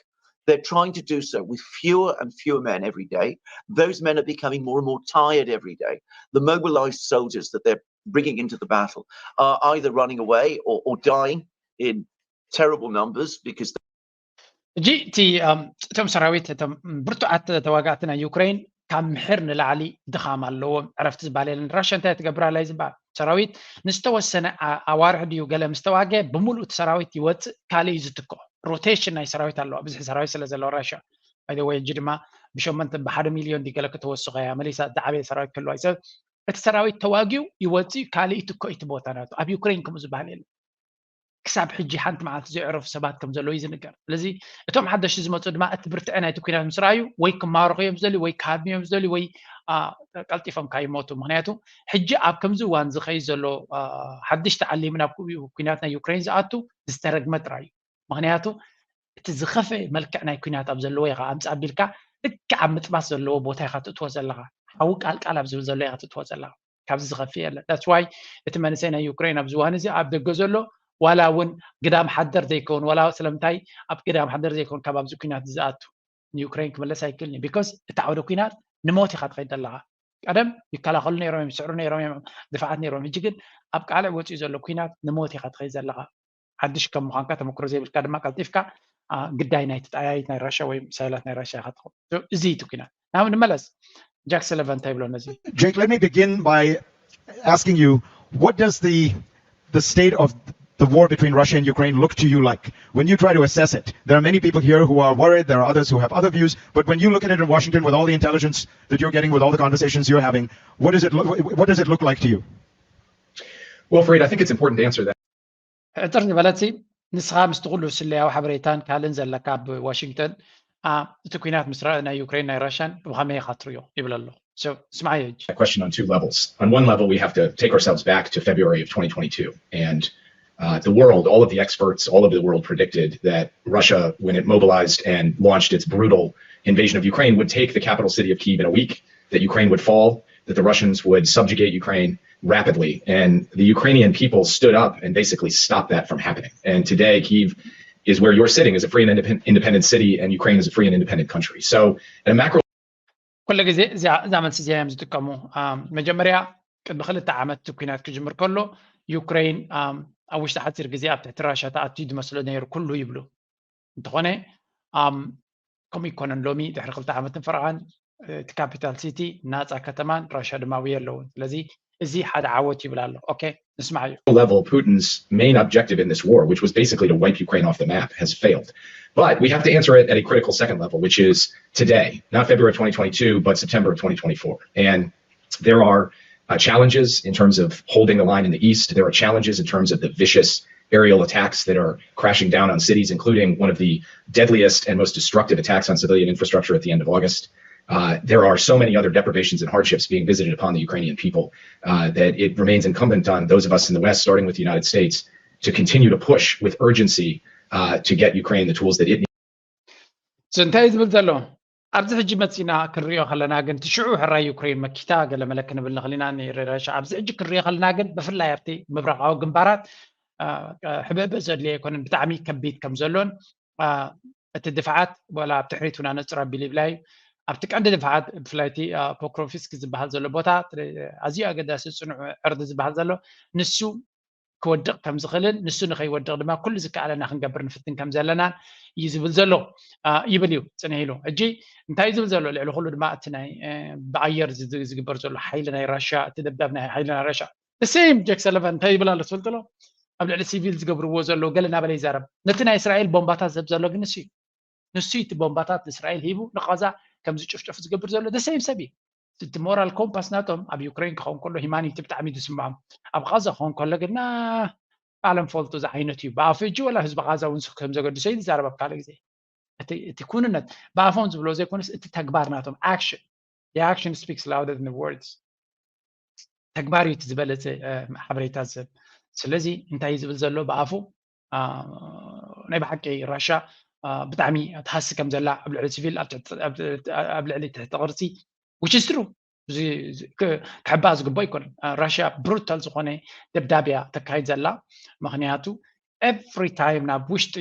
They're trying to do so with fewer and fewer men every day. Those men are becoming more and more tired every day. The mobilized soldiers that they're bringing into the battle are either running away or, or dying in terrible numbers because ሕጂ እቲ እቶም ሰራዊት እቶም ብርቱዓት ተዋጋእቲ ናይ ዩክሬን ካብ ምሕር ንላዕሊ ድኻም ኣለዎም። ዕረፍቲ ዝበሃል የለን። ራሻ እንታይ ትገብር ኣላ እዩ ዝበሃል። ሰራዊት ንዝተወሰነ ኣዋርሕ ድዩ ገለ ምስ ተዋገ ብምሉእ እቲ ሰራዊት ይወፅእ፣ ካልእ እዩ ዝትክኦ። ሮቴሽን ናይ ሰራዊት ኣለዋ። ብዙሕ ሰራዊት ስለ ዘለዎ ራሻ ወይ ሕጂ ድማ ብሸመንተ ብሓደ ሚልዮን ድዩ ገለ ክትወስኸ እያ መሊሳ ዝዓበየ ሰራዊት ክህልዋ እዩ። ሰብ እቲ ሰራዊት ተዋጊኡ ይወፅእ፣ ካልእ ይትክኦ እቲ ቦታ ናቱ። ኣብ ዩክሬን ከምኡ ዝበሃል የለን። ክሳብ ሕጂ ሓንቲ መዓልቲ ዘይዕረፉ ሰባት ከም ዘለዉ እዩ ዝንገር። ስለዚ እቶም ሓደሽቲ ዝመፁ ድማ እቲ ብርትዐ ናይቲ ኩናት ምስ ረኣዩ ወይ ክማረኹ እዮም ዝደልዩ ወይ ክሃድሙ እዮም ዝደልዩ ወይ ቀልጢፎም ካብ ይሞቱ። ምክንያቱ ሕጂ ኣብ ከምዚ እዋን ዝኸይድ ዘሎ ሓድሽ ተዓሊሙ ናብ ኩናት ናይ ዩክሬን ዝኣቱ ዝተረግመ ጥራይ እዩ። ምክንያቱ እቲ ዝኸፈ መልክዕ ናይ ኩናት ኣብ ዘለዎ ኢኻ ኣምፃ ኣቢልካ ልክዕ ኣብ ምጥባስ ዘለዎ ቦታ ኢኻ ትእትዎ ዘለኻ። ሓዊ ቃልቃል ኣብ ዝብል ዘሎ ኢኻ ትእትዎ ዘለኻ። ካብዚ ዝኸፍእ የለን። That's why እቲ መንእሰይ ናይ ዩክሬን ኣብዚ እዋን እዚ ኣብ ደገ ዘሎ ዋላ እውን ግዳም ሓደር ዘይከውን ዋላ ስለምንታይ ኣብ ግዳም ሓደር ዘይከውን ካብ ኣብዚ ኩናት ዝኣቱ ንዩክሬን ክምለስ ኣይክእልን እዩ። ቢኮዝ እቲ ዓውደ ኩናት ንሞት ኢኻ ትኸይድ ዘለኻ። ቀደም ይከላኸሉ ነይሮም እዮም፣ ይስዕሩ ነይሮም እዮም፣ ድፋዓት ነይሮም። ሕጂ ግን ኣብ ቃልዕ ወፂኡ ዘሎ ኩናት ንሞት ኢኻ ትኸይድ ዘለኻ። ሓድሽ ከም ምዃንካ ተመክሮ ዘይብልካ ድማ ቀልጢፍካ ግዳይ ናይ ተጣያይት ናይ ራሻ ወይ ሚሳይላት ናይ ራሻ ኢኻ ትኸውን። እዚ እዩ እቲ ኩናት። ናብ ንመለስ ጃክ ሰለቨን እንታይ ይብሎ ነዚ? Jake, let me begin by asking you, what does the the state of the war between Russia and Ukraine look to you like? When you try to assess it, there are many people here who are worried, there are others who have other views, but when you look at it in Washington with all the intelligence that you're getting, with all the conversations you're having, what does it look, what does it look like to you? Well, Fareed, I think it's important to answer that. ሕፅር ዝበለት ንስኻ ምስቲ ኩሉ ስለያዊ ሓበሬታን ካልእን ዘለካ ኣብ ዋሽንግተን እቲ ኩናት ምስ ናይ ዩክሬን ናይ ራሽያን ብኸመይ ኢኻ ትሪኦ ይብል ኣሎ። ስማዓዮ ሕጂ። Question on two levels. On one level, we have to take ourselves back to February of twenty twenty-two. And uh, the world, all of the experts, all of the world predicted that Russia, when it mobilized and launched its brutal invasion of Ukraine, would take the capital city of Kyiv in a week, that Ukraine would fall, that the Russians would subjugate Ukraine rapidly. And the Ukrainian people stood up and basically stopped that from happening. And today, Kyiv is where you're sitting as a free and independent city, and Ukraine is a free and independent country. So, at a macro ኩሉ ግዜ እዛ መልሲ እዚኣ እዮም ዝጥቀሙ። መጀመርያ ቅድሚ ክልተ ዓመት እቲ ኩናት ክጅምር ከሎ ዩክሬን ኣብ ውሽጢ ሓፂር ግዜ ኣብ ትሕቲ ራሻ ተኣትዩ ዝመስሎ ነይሩ ኩሉ ይብሉ። እንተኾነ ከምኡ ይኮነን። ሎሚ ድሕሪ ክልተ ዓመትን ፈረቓን እቲ ካፒታል ሲቲ ናፃ ከተማን ራሻ ድማ ውየ ኣለውን። ስለዚ እዚ ሓደ ዓወት ይብል ኣሎ። ኦኬ ንስማዓዮ። Level, Putin's main objective in this war, which was basically to wipe Ukraine off the map, has failed. But we have to answer it at a critical second level, which is today, not February of twenty twenty-two, but September of twenty twenty-four. And there are uh, challenges in terms of holding the line in the East. There are challenges in terms of the vicious aerial attacks that are crashing down on cities, including one of the deadliest and most destructive attacks on civilian infrastructure at the end of August. Uh, there are so many other deprivations and hardships being visited upon the Ukrainian people uh, that it remains incumbent on those of us in the West, starting with the United States, to continue to push with urgency uh, to get Ukraine the tools that it needs. So እንታይ ዝብል ዘሎ ኣብዚ ሕጂ መፂና ክንሪኦ ከለና ግን እቲ ሽዑ ሕራይ ዩክሬን መኪታ ገለ መለ ክንብል ንኽእል ኢና። ንረሻ ኣብዚ ሕጂ ክንሪኦ ከለና ግን ብፍላይ ኣብቲ ምብራቃዊ ግንባራት ሕብእብእ ዘድልዮ ኣይኮነን። ብጣዕሚ ከቢድ ከም ዘሎን እቲ ድፍዓት ዋላ ኣብ ትሕሪት እውን ኣነፅር ኣቢሉ ይብላ እዩ። ኣብቲ ቀንዲ ድፍዓት ብፍላይ እቲ ፖክሮፊስክ ዝበሃል ዘሎ ቦታ ኣዝዩ ኣገዳሲ ፅኑዕ ዕርዲ ዝበሃል ዘሎ ንሱ ክወድቕ ከም ዝኽእልን ንሱ ንኸይወድቕ ድማ ኩሉ ዝከኣለና ክንገብር ንፍትን ከም ዘለናን እዩ ዝብል ዘሎ ይብል እዩ ፅንሕ ኢሉ። ሕጂ እንታይ እዩ ዝብል ዘሎ? ልዕሊ ኩሉ ድማ እቲ ናይ ብኣየር ዝግበር ዘሎ ሓይሊ ናይ ራሽያ እቲ ደብዳብ ናይ ሓይሊ ናይ ራሽያ ሴም ጀክ ሰለቫን እንታይ ይብል ኣሎ ትፈልጥሎ? ኣብ ልዕሊ ሲቪል ዝገብርዎ ዘለዉ ገለ እናበለ ይዛረብ። ነቲ ናይ እስራኤል ቦምባታት ዘብ ዘሎ ግን ንሱ እዩ። ንሱ እቲ ቦምባታት ንእስራኤል ሂቡ ንቓዛ ከም ዝጭፍጨፉ ዝገብር ዘሎ ደሰይም ሰብ እዩ። እቲ ሞራል ኮምፓስ ናቶም ኣብ ዩክሬን ክኸውን ከሎ ሂማኒቲ ብጣዕሚ ዝስምዖም፣ ኣብ ቓዛ ክኸውን ከሎ ግና ዓለም ፈልጡ ዝዓይነቱ እዩ። ብኣፉ እጂ ወላ ህዝቢ ቓዛ እውን ስክ ከም ዘገድሶ እዩ ዝዛረብ ኣብ ካልእ ግዜ። እቲ ኩንነት ብኣፎም ዝብሎ ዘይኮነስ እቲ ተግባር ናቶም ኣክሽን the action speaks louder than the words። ተግባር እዩ እቲ ዝበለፀ ሓበሬታ ዝህብ። ስለዚ እንታይ እዩ ዝብል ዘሎ ብኣፉ? ናይ ብሓቂ ራሻ ብጣዕሚ ትሃሲ ከም ዘላ ኣብ ልዕሊ ሲቪል ኣብ ልዕሊ ትሕቲ ቅርፂ which is true ክሕባእ ዝግቦ ኣይኮነን። ራሽያ ብሩታል ዝኾነ ደብዳብያ ተካይድ ዘላ። ምክንያቱ every time ናብ ውሽጢ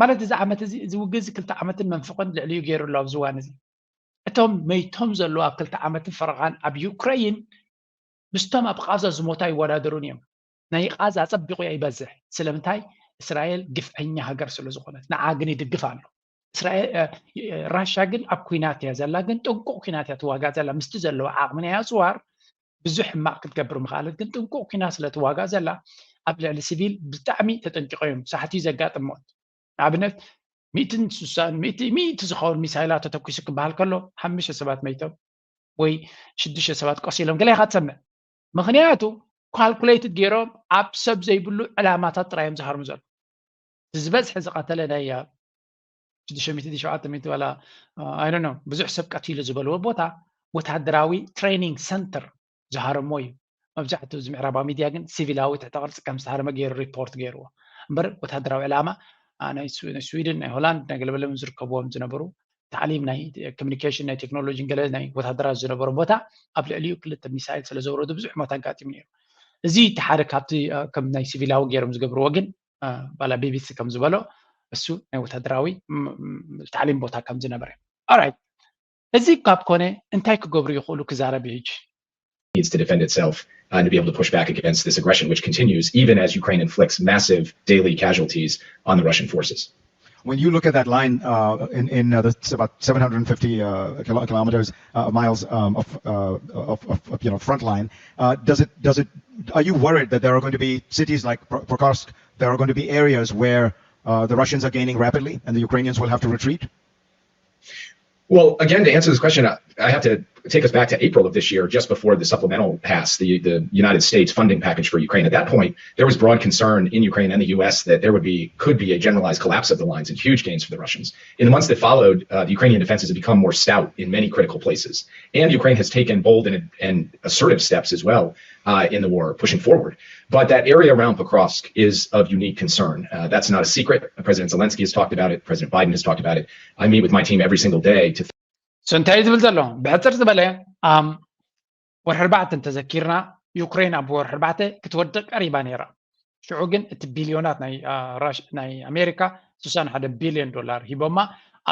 ማለት እዚ ዓመት እዚ እዚ ውግእ እዚ ክልተ ዓመትን መንፍቕን ልዕሊኡ ገይሩ ኣሎ ኣብዚ እዋን እዚ። እቶም መይቶም ዘለዉ ኣብ ክልተ ዓመትን ፈረቓን ኣብ ዩክረይን ምስቶም ኣብ ቓዛ ዝሞቱ ኣይወዳደሩን እዮም። ናይ ቓዛ ኣጸቢቑ ይበዝሕ። ስለምንታይ? እስራኤል ግፍዐኛ ሃገር ስለ ዝኾነት ንዓ ግን ይድግፍ ኣሎ። ራሻ ግን ኣብ ኩናት እያ ዘላ፣ ግን ጥንቁቕ ኩናት እያ ትዋጋ ዘላ። ምስቲ ዘለዋ ዓቕሚ ናይ ኣጽዋር ብዙሕ ሕማቕ ክትገብር ምኽኣለት፣ ግን ጥንቁቕ ኩናት ስለ ትዋጋ ዘላ ኣብ ልዕሊ ሲቪል ብጣዕሚ ተጠንቂቖ እዮም። ሳሕቲ ዘጋጥም ሞት ንኣብነት ሚእትን ስሳን ሚእቲ ዝኸውን ሚሳይላት ተተኩሱ ክበሃል ከሎ ሓሙሽተ ሰባት መይቶም ወይ ሽዱሽተ ሰባት ቆሲሎም ገለ ኢኻ ትሰምዕ። ምኽንያቱ ካልኩሌትድ ገይሮም ኣብ ሰብ ዘይብሉ ዕላማታት ጥራይ እዮም ዝሃርሙ ዘሎ። እቲ ዝበዝሐ ዝቐተለ ናይ ሽዱሽተ ሚእቲ ሸውዓተ ሚእቲ ዋላ ኣይ ዶንት ኖ ብዙሕ ሰብ ቀቲሉ ዝበልዎ ቦታ ወታደራዊ ትሬኒንግ ሰንተር ዝሃረሞ እዩ። መብዛሕትኡ እዚ ምዕራባዊ ሚድያ ግን ሲቪላዊ ትሕተ ቅርፂ ከም ዝተሃረመ ገይሩ ሪፖርት ገይርዎ እምበር ወታደራዊ ዕላማ ናይ ስዊድን ናይ ሆላንድ ናይ ገለበለም ዝርከብዎም ዝነበሩ ታዕሊም ናይ ኮሚኒኬሽን ናይ ቴክኖሎጂን ገለ ናይ ወታደራት ዝነበሮ ቦታ ኣብ ልዕሊኡ ክልተ ሚሳይል ስለ ዘውረዱ ብዙሕ ሞት ኣጋጢሙ ነይሩ። እዚ እቲ ሓደ ካብቲ ከም ናይ ሲቪላዊ ገይሮም ዝገብርዎ ግን ባላ ቢቢሲ ከም ዝበሎ እሱ ናይ ወታደራዊ ታዕሊም ቦታ ከም ዝነበረ ኦራይት። እዚ ካብ ኮነ እንታይ ክገብሩ ይኽእሉ ክዛረብ እዩ ሕጂ። needs to defend itself and to be able to push back against this aggression, which continues even as Ukraine inflicts massive daily casualties on the Russian forces. When you look at that line uh, in, in uh, that's about seven hundred fifty uh, kilo- kilometers uh, miles um, of, uh, of, of, of you know front line, uh, does it does it are you worried that there are going to be cities like Pro- Prokharsk there are going to be areas where uh, the Russians are gaining rapidly and the Ukrainians will have to retreat? Well, again, to answer this question, I have to take us back to April of this year, just before the supplemental passed, the, the United States funding package for Ukraine. At that point, there was broad concern in Ukraine and the U S that there would be could be a generalized collapse of the lines and huge gains for the Russians. In the months that followed, uh, the Ukrainian defenses have become more stout in many critical places, and Ukraine has taken bold and, and assertive steps as well uh, in the war, pushing forward. But that area around Pokrovsk is of unique concern. Uh, that's not a secret. President Zelensky has talked about it. President Biden has talked about it. I meet with my team every single day to so እንታይ እዩ ዝብል ዘሎ? ብሕፅር ዝበለ ወርሒ ኣርባዕተ እንተዘኪርና፣ ዩክሬን ኣብ ወርሒ ኣርባዕተ ክትወድቕ ቀሪባ ነይራ። ሽዑ ግን እቲ ቢልዮናት ናይ ኣሜሪካ ስሳን ሓደ ቢልዮን ዶላር ሂቦማ፣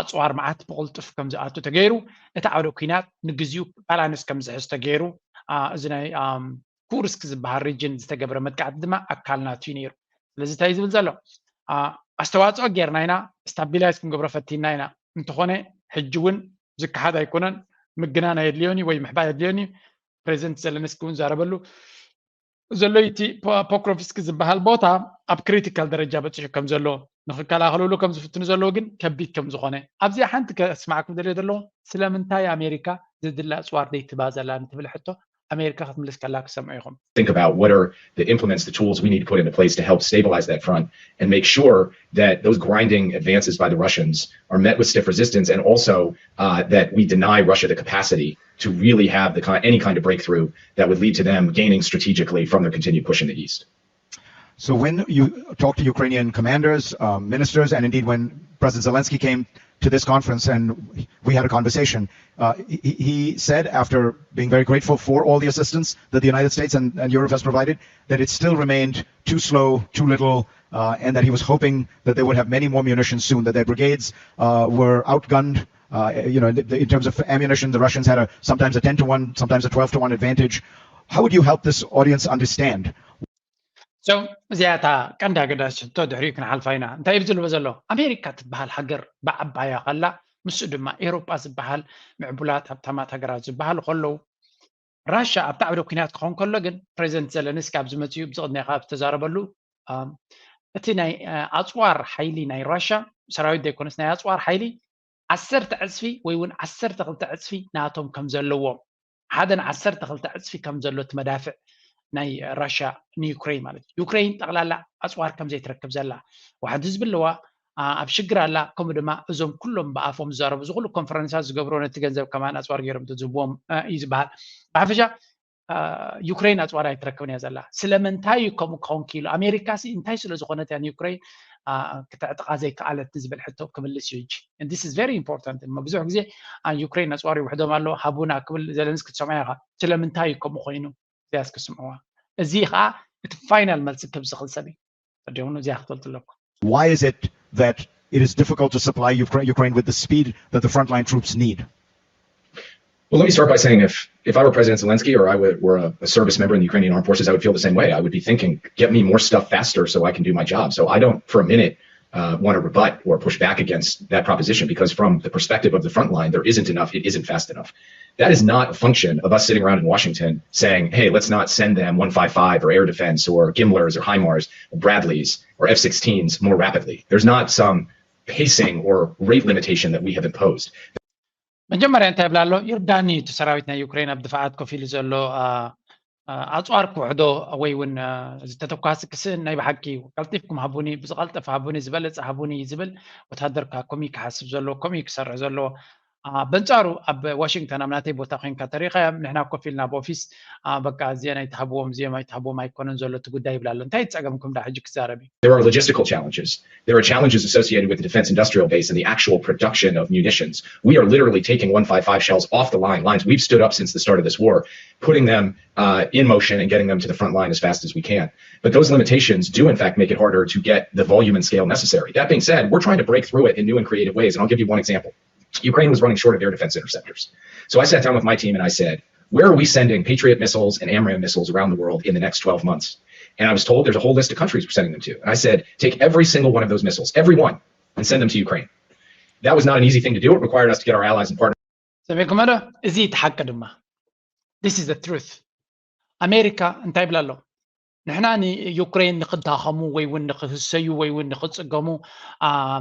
ኣፅዋር መዓት ብቕልጡፍ ከም ዝኣቱ ተገይሩ። እቲ ዓውደ ኩናት ንግዚኡ ባላንስ ከም ዝሕዝ ተገይሩ። እዚ ናይ ኩርስክ ዝበሃል ሪጅን ዝተገብረ መጥቃዕቲ ድማ ኣካል ናቱ እዩ ነይሩ። ስለዚ እንታይ ዝብል ዘሎ? ኣስተዋፅኦ ጌርና ኢና፣ ስታቢላይዝ ክንገብሮ ፈቲና ኢና። እንተኾነ ሕጂ እውን ዝከሓድ ኣይኮነን። ምግናን ኣየድልዮን እዩ ወይ ምሕባእ የድልዮን እዩ። ፕሬዚደንት ዘለንስኪ እውን ዛረበሉ ዘሎ። እቲ ፖክሮቭስኪ ዝበሃል ቦታ ኣብ ክሪቲካል ደረጃ በፂሑ ከም ዘሎ፣ ንክከላኸልሉ ከም ዝፍትኑ ዘለዉ ግን ከቢድ ከም ዝኾነ፣ ኣብዚኣ ሓንቲ ከስማዕኩም ደልዮ ዘለኹ፣ ስለምንታይ ኣሜሪካ ዘድሊ ኣፅዋር ደይትባ ዘላ ንትብል ሕቶ ኣሜሪካ ክትምልስ ከላ ክሰምዑ ኢኹም። Think about what are the implements, the tools we need to put into place to help stabilize that front and make sure that those grinding advances by the Russians are met with stiff resistance, and also uh, that we deny Russia the capacity to really have the kind, any kind of breakthrough that would lead to them gaining strategically from their continued push in the east. So when you talk to Ukrainian commanders, uh, ministers, and indeed when President Zelensky came to this conference and we had a conversation, uh, he, he, said, after being very grateful for all the assistance that the United States and, and Europe has provided, that it still remained too slow, too little, uh, and that he was hoping that they would have many more munitions soon, that their brigades uh, were outgunned. Uh, you know, in, in terms of ammunition, the Russians had a sometimes a ten to one, sometimes a twelve to one advantage. How would you help this audience understand? So እዚኣ እታ ቀንዲ ኣገዳሲ ሕቶ፣ ድሕሪኡ ክንሓልፋ ኢና። እንታይ እዩ ዝብልዎ ዘሎ? ኣሜሪካ ትበሃል ሃገር ብዓባያ ከላ፣ ምስኡ ድማ ኤሮጳ ዝበሃል ምዕቡላት ሃብታማት ሃገራት ዝበሃሉ ከለዉ፣ ራሻ ኣብቲ ዓውደ ኩናት ክኸውን ከሎ ግን፣ ፕሬዚደንት ዘለንስኪ ኣብዚ መፅኡ፣ ኣብዚ ቅድሚያ ካብ ዝተዛረበሉ፣ እቲ ናይ ኣፅዋር ሓይሊ ናይ ራሻ ሰራዊት ዘይኮነስ ናይ ኣፅዋር ሓይሊ ዓሰርተ ዕፅፊ ወይ እውን ዓሰርተ ክልተ ዕፅፊ ናቶም ከም ዘለዎም፣ ሓደን ዓሰርተ ክልተ ዕፅፊ ከም ዘሎ እቲ መዳፍዕ ናይ ራሻ ንዩክሬን ማለት እዩ። ዩክሬን ጠቕላላ ኣፅዋር ከም ዘይትረክብ ዘላ፣ ዋሕዲ ህዝቢ ኣለዋ፣ ኣብ ሽግር ኣላ። ከምኡ ድማ እዞም ኩሎም ብኣፎም ዝዛረቡ፣ እዚ ኩሉ ኮንፈረንሳት ዝገብሮ፣ ነቲ ገንዘብ ከማን ኣፅዋር ገይሮም ዝህብዎም እዩ ዝበሃል። ብሓፈሻ ዩክሬን ኣፅዋር ኣይትረክብን እያ ዘላ። ስለምንታይ እዩ ከምኡ ክኸውን ክኢሉ? ኣሜሪካ ሲ እንታይ ስለ ዝኾነት እያ ንዩክሬን ክተዕጥቓ ዘይከኣለት ንዝብል ሕቶ ክምልስ እዩ። ሕጂ this is very important። ብዙሕ ግዜ ዩክሬን ኣፅዋር ይውሕዶም ኣሎ ሃቡና ክብል ዘለንስኪ ትሰምዖ ኢኻ። ስለምንታይ እዩ ከምኡ ኮይኑ? እዚኣ እስኪ ስምዕዋ። እዚ ከዓ እቲ ፋይናል መልሲ ክህብ ዝኽእል ሰብ እዩ። ተዲሆኑ እዚኣ ክትፈልጡ ኣለኩም። Why is it that it is difficult to supply Ukraine, Ukraine with the speed that the frontline troops need? Well, let me start by saying if, if I were President Zelensky or I were, were a, a service member in the Ukrainian armed forces, I would feel the same way. I would be thinking, get me more stuff faster so I can do my job. So I don't for a minute uh, want to rebut or push back against that proposition, because from the perspective of the front line, there isn't enough, it isn't fast enough. That is not a function of us sitting around in Washington saying, hey, let's not send them one five five or air defense or Gimlers or HIMARS or Bradleys or F sixteens more rapidly. There's not some pacing or rate limitation that we have imposed. መጀመርያ እንታይ ይብላ ኣሎ? ይርዳኒ፣ እቲ ሰራዊት ናይ ዩክሬን ኣብ ድፋዓት ኮፍ ኢሉ ዘሎ ኣፅዋር ክውሕዶ ወይ እውን ዝተተኳሲ ክስእን ናይ ብሓቂ ቀልጢፍኩም ሃቡኒ፣ ብዝቐልጠፈ ሃቡኒ፣ ዝበለፀ ሃቡኒ ዝብል ወታደር ከኣ ከምኡ ክሓስብ ዘለዎ፣ ከምኡ ክሰርሕ ዘለዎ። በንጻሩ ኣብ ዋሽንግተን ኣብ ናተይ ቦታ ኮይንካ ተሪኻዮም፣ ንሕና ኮፍ ኢልና ኣብ ኦፊስ በቃ እዚኦም ኣይትሃብዎም እዚኦም ኣይትሃብዎም ኣይኮነን ዘሎ እቲ ጉዳይ ይብላ ኣሎ። እንታይ ጸገምኩም ዳ ሕጂ ክዛረብ እዩ? There are logistical challenges. There are challenges associated with the defense industrial base and the actual production of munitions. We are literally taking one five five shells off the line, lines we've stood up since the start of this war, putting them uh, in motion and getting them to the front line as fast as we can. But those limitations do, in fact, make it harder to get the volume and scale necessary. That being said, we're trying to break through it in new and creative ways. And I'll give you one example. Ukraine was running short of air defense interceptors. So I sat down with my team and I said, where are we sending Patriot missiles and AMRAAM missiles around the world in the next twelve months? And I was told there's a whole list of countries we're sending them to. And I said, take every single one of those missiles, every one, and send them to Ukraine. That was not an easy thing to do. It required us to get our allies and partners. ሰሚዕኩም ዶ? እዚ እቲ ሓቂ ድማ፣ this is the truth። ኣሜሪካ እንታይ ይብላ ኣሎ? ንሕና ንዩክሬን ንክዳኸሙ ወይ እውን ንክህሰዩ ወይ እውን ንክፅገሙ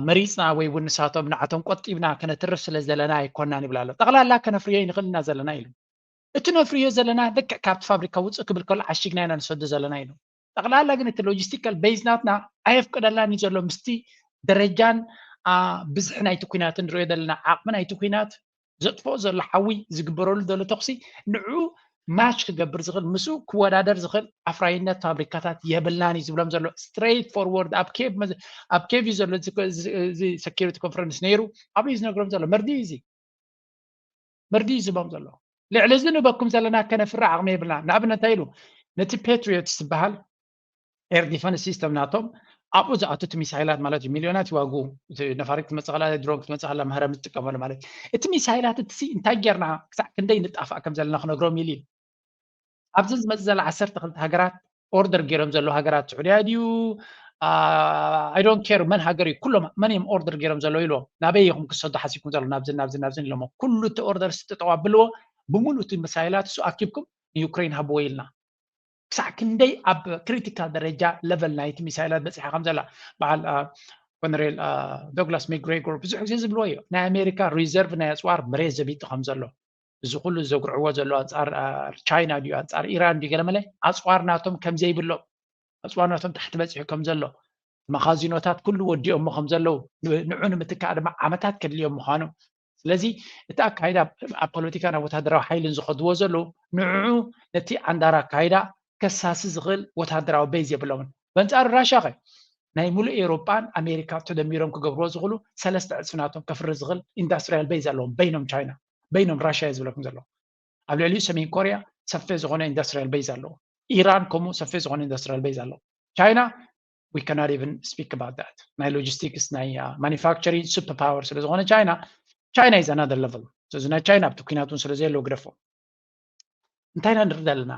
መሪፅና ወይ እውን ንሳቶም ንዓቶም ቆጢብና ከነትርፍ ስለ ዘለና ኣይኮናን ይብል ኣሎ። ጠቕላላ ከነፍርዮ ይንኽእል ኢና ዘለና ኢሉ። እቲ ነፍርዮ ዘለና ልክዕ ካብቲ ፋብሪካ ውፅእ ክብል ከሎ ዓሺግና ኢና ንሰዶ ዘለና ኢሉ። ጠቕላላ ግን እቲ ሎጂስቲካል ቤዝ ናትና ኣየፍቅደላን እዩ ዘሎ። ምስቲ ደረጃን ብዝሒ ናይቲ ኩናት ንሪኦ ዘለና ዓቕሚ ናይቲ ኩናት ዘጥፍኦ ዘሎ ሓዊ ዝግበረሉ ዘሎ ተኽሲ ንዑ ማች ክገብር ዝኽእል ምስኡ ክወዳደር ዝኽእል ኣፍራይነት ፋብሪካታት የብልናን እዩ ዝብሎም ዘሎ። ስትሬት ፎርወርድ ኣብ ኬቭ እዩ ዘሎ። እዚ ሰኪሪቲ ኮንፈረንስ ነይሩ ኣብኡ እዩ ዝነግሮም ዘሎ። መርዲ እዩ እዚ መርዲ እዩ ዝቦም ዘሎ። ልዕሊ እዚ ንበኩም ዘለና ከነፍሪ ዓቕሚ የብልና። ንኣብነት እንታይ ኢሉ ነቲ ፔትሪዮት ዝበሃል ኤር ዲፈንስ ሲስተም ናቶም ኣብኡ ዝኣቱ እቲ ሚሳይላት ማለት እዩ ሚልዮናት ይዋጉ። ነፋሪት ክትመፅእ ከላ ድሮን ክትመፅእ ከላ መህረም ዝጥቀመሉ ማለት እቲ ሚሳይላት እቲ እንታይ ጌርና ክሳዕ ክንደይ ንጣፋእ ከም ዘለና ክነግሮም ኢሉ እዩ። ኣብዘን ዝመፅእ ዘላ ዓሰርተ ክልተ ሃገራት ኦርደር ገይሮም ዘለዉ ሃገራት ስዑድያ ድዩ I don't care መን ሃገር እዩ ኩሎም መን እዮም ኦርደር ገይሮም ዘለዉ ኢልዎም ናበይ ኢኹም ክሰዱ ሓሲብኩም ዘለዉ ናብዚ ናብዚ ናብዚ ኢሎሞ ኩሉ እቲ ኦርደር ስጥጠው ኣብልዎ ብምሉእ እቲ ሚሳይላት እሱ ኣኪብኩም ንዩክሬን ሃብዎ ኢልና ክሳዕ ክንደይ ኣብ ክሪቲካል ደረጃ ለቨል ናይቲ ሚሳይላት በፂሓ ከም ዘላ በዓል ኮነሬል ዶግላስ ሚግሬጎር ብዙሕ ግዜ ዝብልዎ እዩ ናይ ኣሜሪካ ሪዘርቭ ናይ ኣፅዋር መሬት ዘቢጡ ከም ዘሎ እዚ ኩሉ ዘጉርዕዎ ዘሎ ኣንፃር ቻይና ድዩ ኣንፃር ኢራን ድዩ ገለመለ ኣፅዋር ናቶም ከም ዘይብሎም ኣፅዋር ናቶም ታሕቲ በፂሑ ከም ዘሎ መኻዚኖታት ኩሉ ወዲኦሞ ከም ዘለዉ ንዑ ንምትካእ ድማ ዓመታት ከድልዮም ምዃኑ ስለዚ እቲ ኣካይዳ ኣብ ፖለቲካን ኣብ ወታደራዊ ሓይልን ዝኸድዎ ዘለዉ ንዑ ነቲ ዓንዳር ኣካይዳ ከሳሲ ዝኽእል ወታደራዊ ቤዝ የብሎምን በንፃሩ ራሻ ኸ ናይ ሙሉእ ኤውሮጳን ኣሜሪካ ተደሚሮም ክገብርዎ ዝኽእሉ ሰለስተ ዕፅፊ ናቶም ከፍሪ ዝኽእል ኢንዳስትሪያል ቤዝ ኣለዎም በይኖም ቻይና በይኖም ራሽያ እዩ ዝብለኩም ዘሎ ኣብ ልዕሊኡ ሰሜን ኮርያ ሰፊሕ ዝኾነ ኢንዳስትሪያል ቤዝ ኣለዎ ኢራን ከምኡ ሰፊሕ ዝኾነ ኢንዳስትሪያል ቤዝ ኣለዎ ቻይና we cannot even speak about that ናይ ሎጂስቲክስ ናይ ማኒፋክቸሪንግ ሱፐር ፓወር ስለ ዝኾነ ቻይና ቻይና is another level እዚ ናይ ቻይና ኣብቲ ኩናት እውን ስለ ዘየለዎ ግደፎ እንታይ ኢና ንርኢ ዘለና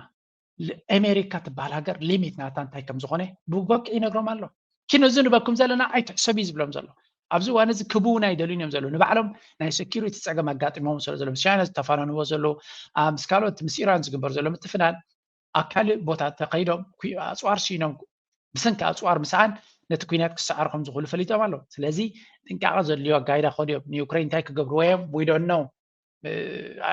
ኣሜሪካ ትበሃል ሃገር ሊሚት ናታ እንታይ ከም ዝኾነ ብበቂ ይነግሮም ኣሎ ኪኖ እዚ ንበኩም ዘለና ኣይትሕሰብ እዩ ዝብሎም ዘሎ ኣብዚ እዋን እዚ ክብውን ኣይደልዩን እዮም ዘለዉ ንባዕሎም ናይ ሴኪሪቲ ፀገም ኣጋጢሞም ስለ ዘሎ ምስ ቻይና ዝተፋነንዎ ዘለዉ ምስ ካልኦት ምስ ኢራን ዝግበር ዘሎ ምትፍናን ኣብ ካልእ ቦታ ተኸይዶም ኣፅዋር ስኢኖም ብሰንኪ ኣፅዋር ምስኣን ነቲ ኩናት ክሰዓሩ ከም ዝኽእሉ ፈሊጦም ኣለዉ ስለዚ ጥንቃቐ ዘድልዮ ኣጋይዳ ከድዮም ንዩክሬን እንታይ ክገብርዎ እዮም we don't know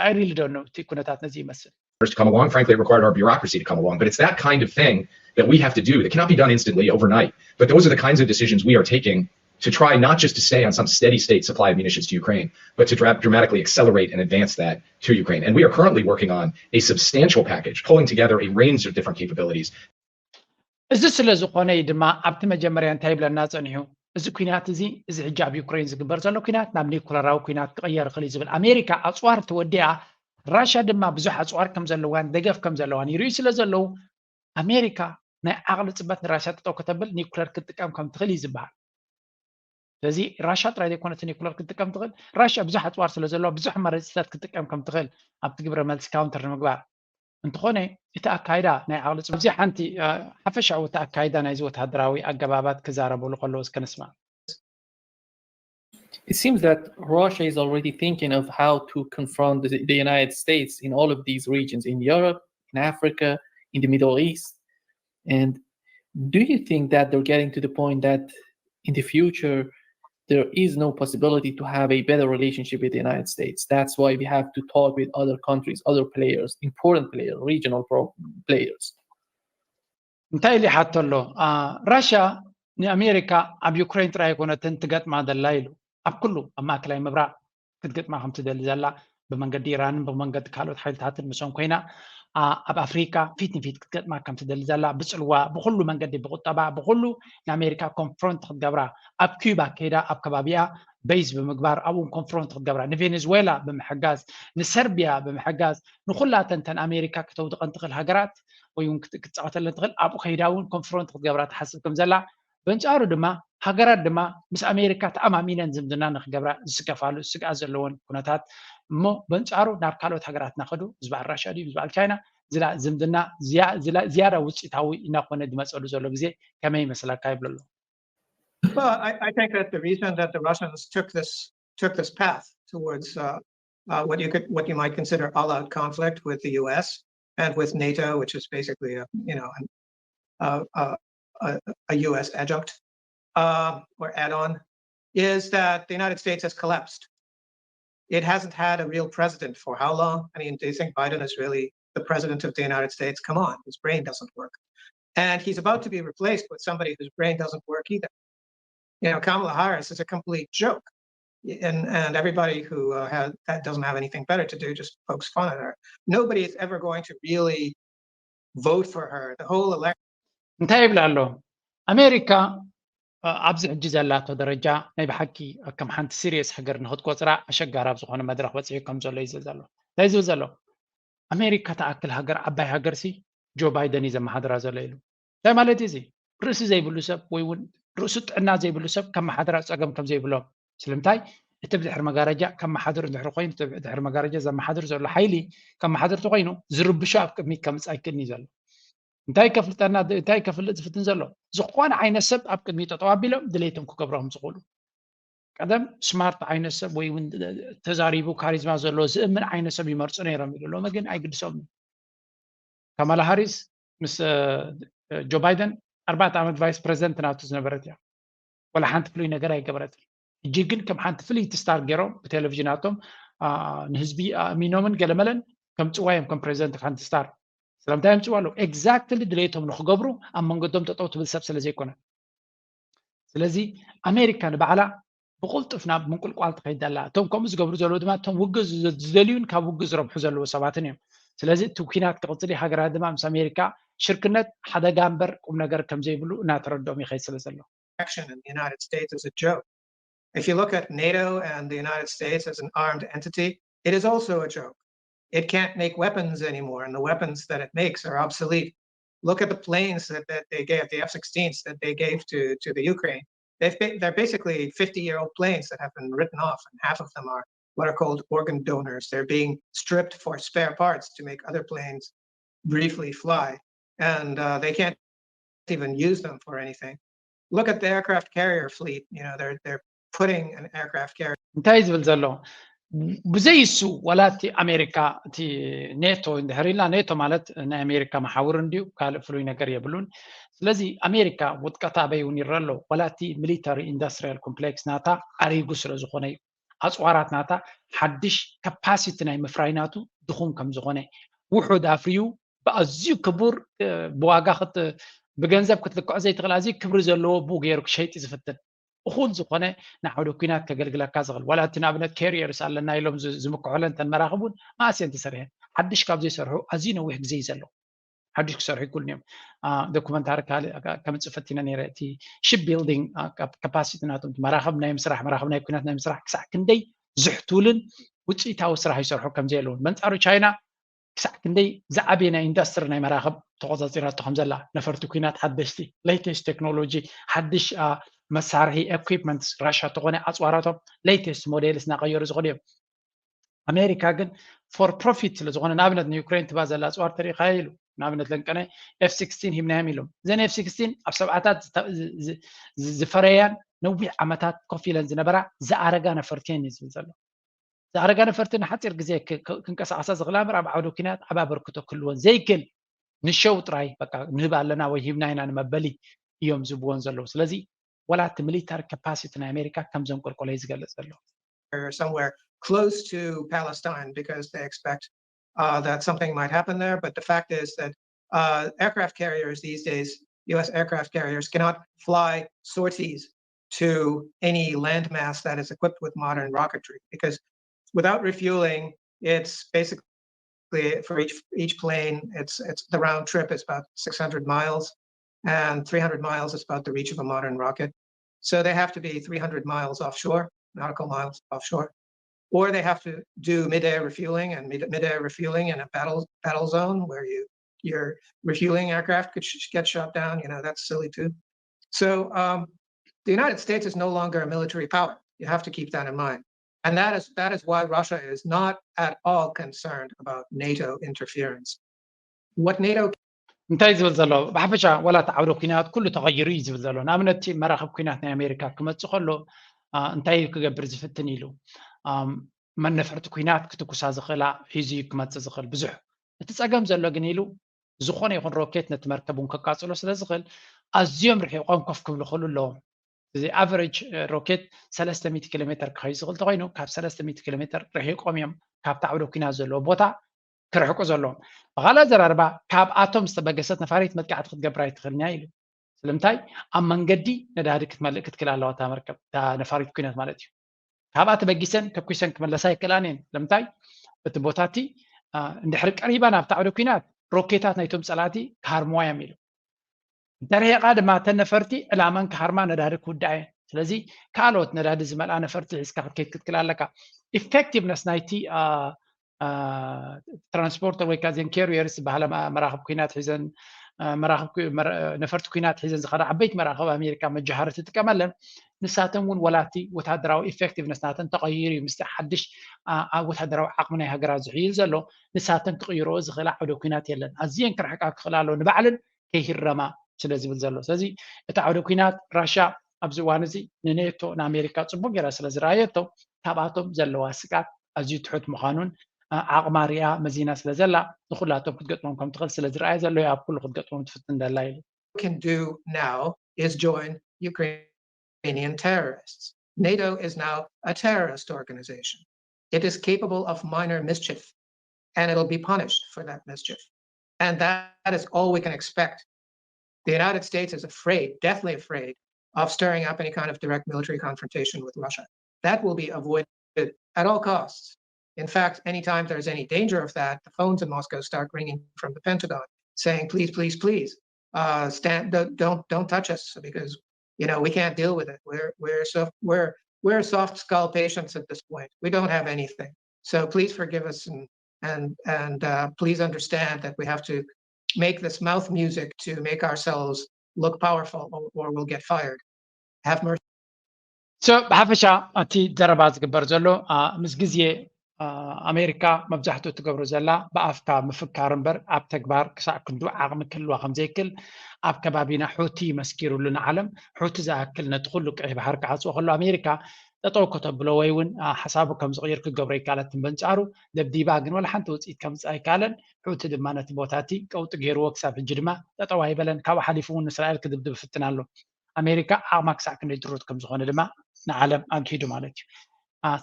I really don't know እቲ ኩነታት ነዚ ይመስል to come along. Frankly, it required our bureaucracy to come along. But it's that kind of thing that we have to do. It cannot be done instantly overnight. But those are the kinds of decisions we are taking to try not just to stay on some steady state supply of munitions to Ukraine, but to dra- dramatically accelerate and advance that to Ukraine. And we are currently working on a substantial package, pulling together a range of different capabilities. እዚ ስለ ዝኾነ እዩ ድማ ኣብቲ መጀመርያ እንታይ ይብለና ጸኒሑ እዚ ኩናት እዚ እዚ ሕጂ ኣብ ዩክሬን ዝግበር ዘሎ ኩናት ናብ ኒኩለራዊ ኩናት ክቕየር ይኽእል እዩ ዝብል ኣሜሪካ ኣፅዋር ተወዲኣ ራሽያ ድማ ብዙሕ ኣፅዋር ከም ዘለዋን ደገፍ ከም ዘለዋን ይርእዩ ስለ ዘለዉ ኣሜሪካ ናይ ዓቕሊ ፅበት ንራሽያ ጠጠው ከተብል ኒኩለር ክትጥቀም ከም ትኽእል እዩ ዝበሃል ስለዚ ራሽያ ጥራይ ዘይኮነት ኒኩለር ክትጥቀም ትኽእል ራሽያ ብዙሕ ኣፅዋር ስለ ዘለዋ ብዙሕ ኣማራፂታት ክትጥቀም ከም ትኽእል ኣብቲ ግብረ መልሲ ካውንተር ንምግባር እንተኾነ እቲ ኣካይዳ ናይ ዓቕሊ ፅበት እዚ ሓንቲ ሓፈሻዊ እቲ ኣካይዳ ናይዚ ወታደራዊ ኣገባባት ክዛረበሉ ከለዉ እስከ ንስማዕ It seems that Russia is already thinking of how to confront the, the United States in all of these regions, in Europe, in Africa, in the Middle East. And do you think that they're getting to the point that in the future there is no possibility to have a better relationship with the United States? That's why we have to talk with other countries, other players, important players, regional pro- players. እንታይ ኢሉ ይሓቶ ኣሎ ራሽያ ንኣሜሪካ ኣብ ዩክሬን ጥራይ ኣይኮነትን ትገጥማ ዘላ ኢሉ ኣብ ኩሉ ኣብ ማእከላይ ምብራቕ ክትገጥማ ከም ትደሊ ዘላ ብመንገዲ ኢራንን ብመንገዲ ካልኦት ሓይልታትን ምስኦም ኮይና ኣብ ኣፍሪካ ፊት ንፊት ክትገጥማ ከም ትደሊ ዘላ ብፅልዋ ብኩሉ መንገዲ ብቁጠባ ብኩሉ ንኣሜሪካ ኮንፍሮንት ክትገብራ ኣብ ኪዩባ ከይዳ ኣብ ከባቢኣ በይዝ ብምግባር ኣብኡ ኮንፍሮንት ክትገብራ ንቬኔዝዌላ ብምሕጋዝ ንሰርቢያ ብምሕጋዝ ንኩላተን ተን ኣሜሪካ ክተውድቐን ትኽእል ሃገራት ወይ እውን ክትፃወተለን ትኽእል ኣብኡ ከይዳ እውን ኮንፍሮንት ክትገብራ ትሓስብ ከም ዘላ በንፃሩ ድማ ሃገራት ድማ ምስ ኣሜሪካ ተኣማሚነን ዝምድና ንክገብራ ዝስከፋሉ ስግኣት ዘለዎን ኩነታት እሞ በንፃሩ ናብ ካልኦት ሃገራት እናኸዱ ዝበዓል ራሽያ ድዩ ዝበዓል ቻይና ዝምድና ዝያዳ ውፅኢታዊ እናኮነ ዝመፀሉ ዘሎ ግዜ ከመይ ይመስለካ ይብሉ ኣለዉ Well, I, I think that the reason that the Russians took this took this path towards uh, uh, what you could what you might consider all-out conflict with the U S and with NATO, which is basically a you know an, uh, uh, a, a U S adjunct uh, or add-on is that the United States has collapsed. It hasn't had a real president for how long? I mean, do you think Biden is really the president of the United States? Come on, his brain doesn't work. And he's about to be replaced with somebody whose brain doesn't work either. You know, Kamala Harris is a complete joke. And, and everybody who uh, has, that doesn't have anything better to do just pokes fun at her. Nobody is ever going to really vote for her. The whole election. እንታይ ይብል ኣሎ? ኣሜሪካ ኣብዚ ሕጂ ዘላቶ ደረጃ ናይ ብሓቂ ከም ሓንቲ ሲሪየስ ሃገር ንክትቆፅራ ኣሸጋሪ ኣብ ዝኾነ መድረክ በፂሑ ከም ዘሎ እዩ ዝብል ዘሎ። እንታይ ዝብል ዘሎ? ኣሜሪካ ትኣክል ሃገር፣ ዓባይ ሃገር ሲ ጆ ባይደን እዩ ዘመሓድራ ዘሎ ኢሉ። እንታይ ማለት እዩ እዚ? ርእሲ ዘይብሉ ሰብ ወይ እውን ርእሱ ጥዕና ዘይብሉ ሰብ ከመሓድራ ፀገም ከም ዘይብሎም። ስለምንታይ? እቲ ብድሕሪ መጋረጃ ከመሓድር እንድሕሪ ኮይኑ፣ እቲ ብድሕሪ መጋረጃ ዘመሓድር ዘሎ ሓይሊ ከመሓድር ተኮይኑ ዝርብሾ ኣብ ቅድሚት ከምፅእ ኣይክእልን እዩ ዘሎ። እንታይ ከፍልጠና እንታይ ከፍልጥ ዝፍትን ዘሎ? ዝኾነ ዓይነት ሰብ ኣብ ቅድሚ ጠጠው ኣቢሎም ድሌቶም ክገብሮም ዝኽእሉ። ቀደም ስማርት ዓይነት ሰብ ወይ እውን ተዛሪቡ ካሪዝማ ዘለዎ ዝእምን ዓይነት ሰብ ይመርፁ ነይሮም ኢሉ። ሎሚ ግን ኣይግድሶም። ካማላ ሃሪስ ምስ ጆ ባይደን ኣርባዕተ ዓመት ቫይስ ፕሬዚደንት ናቱ ዝነበረት እያ። ወላ ሓንቲ ፍሉይ ነገር ኣይገበረትን። ሕጂ ግን ከም ሓንቲ ፍልይቲ ስታር ገይሮም ብቴሌቪዥናቶም ንህዝቢ ኣእሚኖምን ገለመለን ከምፅዋ እዮም ከም ፕሬዚደንት ሓንቲ ስታር። ስለምንታይ የምፅዋ ኣለዉ? ኤግዛክትሊ ድሌቶም ንክገብሩ ኣብ መንገዶም ጠጠው ትብል ሰብ ስለ ዘይኮነ። ስለዚ ኣሜሪካ ንባዕላ ብቁልጡፍ ናብ ምንቁልቋል ትኸይድ ኣላ። እቶም ከምኡ ዝገብሩ ዘለዉ ድማ እቶም ውግእ ዝደልዩን ካብ ውግእ ዝረብሑ ዘለዉ ሰባትን እዮም። ስለዚ እቲ ኩናት ክቕፅል እዩ። ሃገራት ድማ ምስ ኣሜሪካ ሽርክነት ሓደጋ እምበር ቁም ነገር ከም ዘይብሉ እናተረድኦም ይኸይድ ስለ ዘሎ። Action in the United States is a joke. If you look at NATO and the United States as an armed entity, it is also a joke. It can't make weapons anymore, and the weapons that it makes are obsolete. Look at the planes that, that they gave, the F sixteens that they gave to, to the Ukraine. They've, they're basically fifty-year-old planes that have been written off, and half of them are what are called organ donors. They're being stripped for spare parts to make other planes briefly fly, and uh, they can't even use them for anything. Look at the aircraft carrier fleet. You know, they're they're putting an aircraft carrier. እንታይ ዝብል ዘሎ? ብዘይ እሱ ዋላ እቲ ኣሜሪካ እቲ ኔቶ እንድሕር ኢልና፣ ኔቶ ማለት ናይ ኣሜሪካ መሓውር እንድዩ፣ ካልእ ፍሉይ ነገር የብሉን። ስለዚ ኣሜሪካ ውጥቀት ኣበይ እውን ይረአ ኣሎ። ዋላ እቲ ሚሊታሪ ኢንዱስትሪያል ኮምፕሌክስ ናታ ኣሪጉ ስለ ዝኾነ እዩ። ኣፅዋራት ናታ ሓድሽ ካፓሲቲ ናይ ምፍራይ ናቱ ድኹም ከም ዝኾነ፣ ውሑድ ኣፍርዩ ብኣዝዩ ክቡር ብዋጋ ብገንዘብ ክትልክዖ ዘይትኽእል ኣዝዩ ክብሪ ዘለዎ ብኡ ገይሩ ክሸይጥ ዝፍትን እኹል ዝኾነ ንዓውደ ኩናት ከገልግለካ ዝኽእል። ዋላ እቲ ንኣብነት ካሪየርስ ኣለና ኢሎም ዝምክሑለን እተን መራኽብ እውን መኣስ እየን ተሰሪሐን? ሓድሽ ካብ ዘይሰርሑ ኣዝዩ ነዊሕ ግዜ እዩ ዘሎ። ሓድሽ ክሰርሑ ይክእሉን እዮም። ዶኩመንታሪ ካልእ ከምፅእ ፈቲነ ነይረ። እቲ ሽፕ ቢልዲንግ ካፓሲቲ ናቶም መራኽብ ናይ ምስራሕ፣ መራኽብ ናይ ኩናት ናይ ምስራሕ ክሳዕ ክንደይ ዝሕቱልን ውፅኢታዊ ስራሕ ይሰርሑ ከም ዘለውን። በንፃሩ ቻይና ክሳዕ ክንደይ ዝዓበየ ናይ ኢንዱስትሪ ናይ መራኽብ ተቆፃፂራቶ ከም ዘላ፣ ነፈርቲ ኩናት ሓደሽቲ ሌተስት ቴክኖሎጂ ሓድሽ መሳርሒ ኤኩፕመንትስ ራሻ ተኾነ ኣፅዋራቶም ሌተስት ሞዴልስ እናቀየሩ ዝኸዱ እዮም። ኣሜሪካ ግን ፎር ፕሮፊት ስለ ዝኾነ፣ ንኣብነት ንዩክሬን ትባ ዘላ ኣፅዋር ተሪኢኻ ኢሉ ንኣብነት ለንቀነ ኤፍ ሲክስቲን ሂብናዮም ኢሎም። እዘን ኤፍ ሲክስቲን ኣብ ሰብዓታት ዝፈረያን ነዊሕ ዓመታት ኮፍ ኢለን ዝነበራ ዝኣረጋ ነፈርቲ እየን እዩ ዝብል ዘሎ። ዝኣረጋ ነፈርቲ ንሓፂር ግዜ ክንቀሳቐሳ ዝኽእላ እምበር ኣብ ዓውደ ኩናት ዓብ ኣበርክቶ ክህልወን ዘይክእል ንሸው ጥራይ በቃ ንህብ ኣለና ወይ ሂብና ኢና ንመበሊ እዮም ዝብወን ዘለዉ። ስለዚ ዋላ እቲ ሚሊታሪ ካፓሲቲ ናይ ኣሜሪካ ከም ዘንቆልቆለ እዩ ዝገልፅ ዘሎ። Somewhere close to Palestine because they expect uh, that something might happen there. But the fact is that uh, aircraft carriers these days, U S aircraft carriers, cannot fly sorties to any landmass that is equipped with modern rocketry because without refueling, it's basically for each each plane, it's it's the round trip is about six hundred miles, and three hundred miles is about the reach of a modern rocket. So they have to be three hundred miles offshore, nautical miles offshore, or they have to do mid-air refueling, and mid- mid-air refueling in a battle battle zone where you your refueling aircraft could sh- get shot down. You know, that's silly too. So um, the United States is no longer a military power. You have to keep that in mind. And that is that is why Russia is not at all concerned about NATO interference. What NATO እንታይ ዝብል ዘሎ? ብሓፈሻ ዋላ እቲ ዓውደ ኩናት ኩሉ ተቐይሩ እዩ ዝብል ዘሎ። ንኣብነት እቲ መራኸብ ኩናት ናይ ኣሜሪካ ክመፅእ ከሎ እንታይ እዩ ክገብር ዝፍትን ኢሉ፣ መነፈርቲ ኩናት ክትኩሳ ዝኽእላ ሒዙ እዩ ክመፅእ ዝኽእል ብዙሕ። እቲ ፀገም ዘሎ ግን ኢሉ ዝኾነ ይኹን ሮኬት ነቲ መርከብ እውን ከቃፅሎ ስለ ዝኽእል ኣዝዮም ርሒቆም ኮፍ ክብሉ ክእሉ ኣለዎም። እዚ ኣቨሬጅ ሮኬት ሰለስተ ሚእቲ ኪሎ ሜትር ክኸይድ ዝኽእል ተኮይኑ ካብ ሰለስተ ሚእቲ ኪሎ ሜትር ርሒቆም እዮም ካብቲ ዓውደ ኲናት ዘለዎ ቦታ ክርሕቁ ዘለዎም። ብኻልእ ኣዘራርባ ካብ ኣቶም ዝተበገሰት ነፋሪት መጥቃዕቲ ክትገብር ኣይትኽእልን እያ ኢሉ። ስለምንታይ ኣብ መንገዲ ነዳዲ ክትመልእ ክትክእል ኣለዋ እታ መርከብ እታ ነፋሪት ኲናት ማለት እዩ። ካብኣ ተበጊሰን ተኩሰን ክመለሳ ኣይክእላን እየን። ስለምንታይ እቲ ቦታ እቲ እንድሕሪ ቀሪባ ናብቲ ዓውደ ኲናት ሮኬታት ናይቶም ፀላእቲ ክሃርምዋ እዮም ኢሉ። እንተርሒቓ ድማ እተን ነፈርቲ ዕላመን ክሃርማ ነዳዲ ክውድኣ እየን። ስለዚ ካልኦት ነዳዲ ዝመልኣ ነፈርቲ ሒዝካ ክትከይድ ክትክእል ኣለካ። ኢፌክቲቭነስ ናይቲ ትራንስፖርተር ወይ ከዓ ዘን ካሪየርስ ዝበሃላ መራክብ ኩናት ሒዘን ነፈርቲ ኩናት ሒዘን ዝኸዳ ዓበይቲ መራክብ ኣሜሪካ መጃሃሪ ትጥቀመለን ንሳተን እውን ወላቲ ወታደራዊ ኢፌክቲቭነስ ናተን ተቐይሩ እዩ ምስቲ ሓድሽ ኣብ ወታደራዊ ዓቕሚ ናይ ሃገራት ዝሕይል ዘሎ ንሳተን ክቕይርኦ ዝኽእላ ዓውደ ኩናት የለን። ኣዝየን ክርሕቃ ክኽእላ ኣለዎ ንባዕልን ከይህረማ ስለ ዝብል ዘሎ። ስለዚ እቲ ዓውደ ኩናት ራሻ ኣብዚ እዋን እዚ ንኔቶ ንኣሜሪካ ፅቡቅ ገይራ ስለ ዝረኣየቶ ካብኣቶም ዘለዋ ስጋት ኣዝዩ ትሑት ምዃኑን ዓቕማ ሪኣ መዚና ስለ ዘላ ንኩላቶም ክትገጥሞም ከም ትኽእል ስለ ዝረኣየ ዘሎ ኣብ ኩሉ ክትገጥሞም ትፍትን ደላ ኢሉ። can do now is join Ukrainian terrorists. NATO is now a terrorist organization. It is capable of minor mischief and it'll be punished for that mischief. And that is all we can expect. The United States is afraid, deathly afraid, of stirring up any kind of direct military confrontation with Russia. That will be avoided at all costs. In fact, anytime there's any danger of that, the phones in Moscow start ringing from the Pentagon saying, please, please, please, uh, stand, don't, don't, don't touch us because, you know, we can't deal with it. We're, we're, so, we're, we're soft skull patients at this point. We don't have anything. So please forgive us and, and, and uh, please understand that we have to make this mouth music to make ourselves look powerful or, or we'll get fired. Have mercy. So ብሓፈሻ እቲ ዘረባ ዝግበር ዘሎ ምስ ግዜ ኣሜሪካ መብዛሕትኡ ትገብሮ ዘላ ብኣፍካ ምፍካር እምበር ኣብ ተግባር ክሳዕ ክንዱ ዓቕሚ ክህልዋ ከም ዘይክል ኣብ ከባቢና ሑቲ መስኪሩሉ ንዓለም። ሑቲ ዝኣክል ነቲ ኩሉ ቀይሕ ባሕሪ ክዓፅዎ ከሎ ኣሜሪካ ጠጠው ከተብሎ ወይ እውን ሓሳቡ ከም ዝቕይር ክገብሮ ይካለትን በንጻሩ ደብዲባ ግን ወላ ሓንቲ ውፅኢት ከምፅእ ኣይካለን። ሑቲ ድማ ነቲ ቦታ እቲ ቀውጢ ገይርዎ ክሳብ ሕጂ ድማ ጠጠው ኣይበለን። ካብኡ ሓሊፉ እውን እስራኤል ክድብድብ ይፍትን ኣሎ። ኣሜሪካ ዓቕማ ክሳዕ ክንደይ ድሩት ከም ዝኾነ ድማ ንዓለም ኣግሂዱ ማለት እዩ።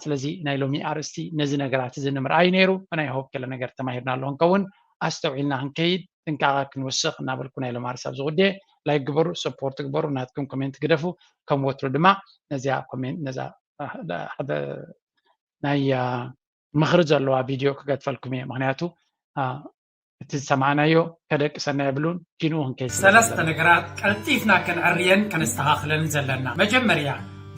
ስለዚ ናይ ሎሚ ኣርእስቲ ነዚ ነገራት እዚ ንምርኣይ ነይሩ። ብናይ ሆፕ ገለ ነገር ተማሂርና ኣሎ ክንከውን ኣስተውዒልና ክንከይድ ጥንቃቐ ክንወስኽ እናበልኩ ናይ ሎም ኣርሳብ ዝጉዴ ላይክ ግበሩ፣ ሰፖርት ግበሩ፣ ናትኩም ኮሜንት ግደፉ። ከም ወትሩ ድማ ነዚኣ ኮሜንት ነዛ ሓደ ናይ ምኽሪ ዘለዋ ቪድዮ ክገድፈልኩም እየ። ምክንያቱ እቲ ዝሰማዕናዮ ከደቅሰና የብሉን። ኪንኡ ክንከይድ ሰለስተ ነገራት ቀልጢፍና ከነዕርየን ከነስተኻኽለን ዘለና። መጀመርያ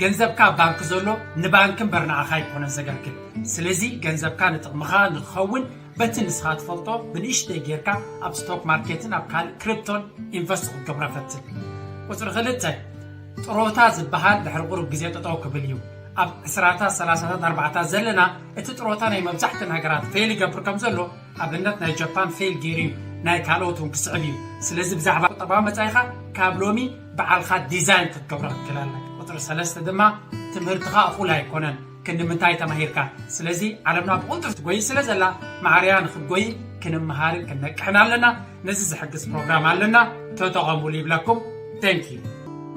ገንዘብካ ኣብ ባንክ ዘሎ ንባንክ እምበር ንዓኻ ኣይኮነን ዘገልግል። ስለዚ ገንዘብካ ንጥቕምኻ ንክኸውን በቲ ንስኻ ትፈልጦ ብንእሽተይ ጌርካ ኣብ ስቶክ ማርኬትን ኣብ ካልእ ክሪፕቶን ኢንቨስት ክትገብሮ ፈትን። ቁፅሪ ክልተ ጥሮታ ዝበሃል ድሕሪ ቁሩብ ግዜ ጠጠው ክብል እዩ። ኣብ ዕስራታት ሰላሳታት ኣርባዕታት ዘለና እቲ ጥሮታ ናይ መብዛሕተን ሃገራት ፌል ይገብር ከም ዘሎ ኣብነት ናይ ጃፓን ፌል ገይሩ እዩ ናይ ካልኦት እውን ክስዕብ እዩ። ስለዚ ብዛዕባ ቁጠባዊ መፃኢኻ ካብ ሎሚ በዓልኻ ዲዛይን ክትገብሮ ክትክእል ኣለካ። ቁፅሪ ሰለስተ ድማ ትምህርትኻ እኹል ኣይኮነን። ክንዲ ምንታይ ተማሂርካ? ስለዚ ዓለምና ብቕልጡፍ ትጎይ ስለ ዘላ ማዕርያ ንክትጎይ ክንመሃርን ክንነቅሕን ኣለና። ነዚ ዝሕግዝ ፕሮግራም ኣለና፣ ተጠቐሙሉ ይብለኩም። Thank you።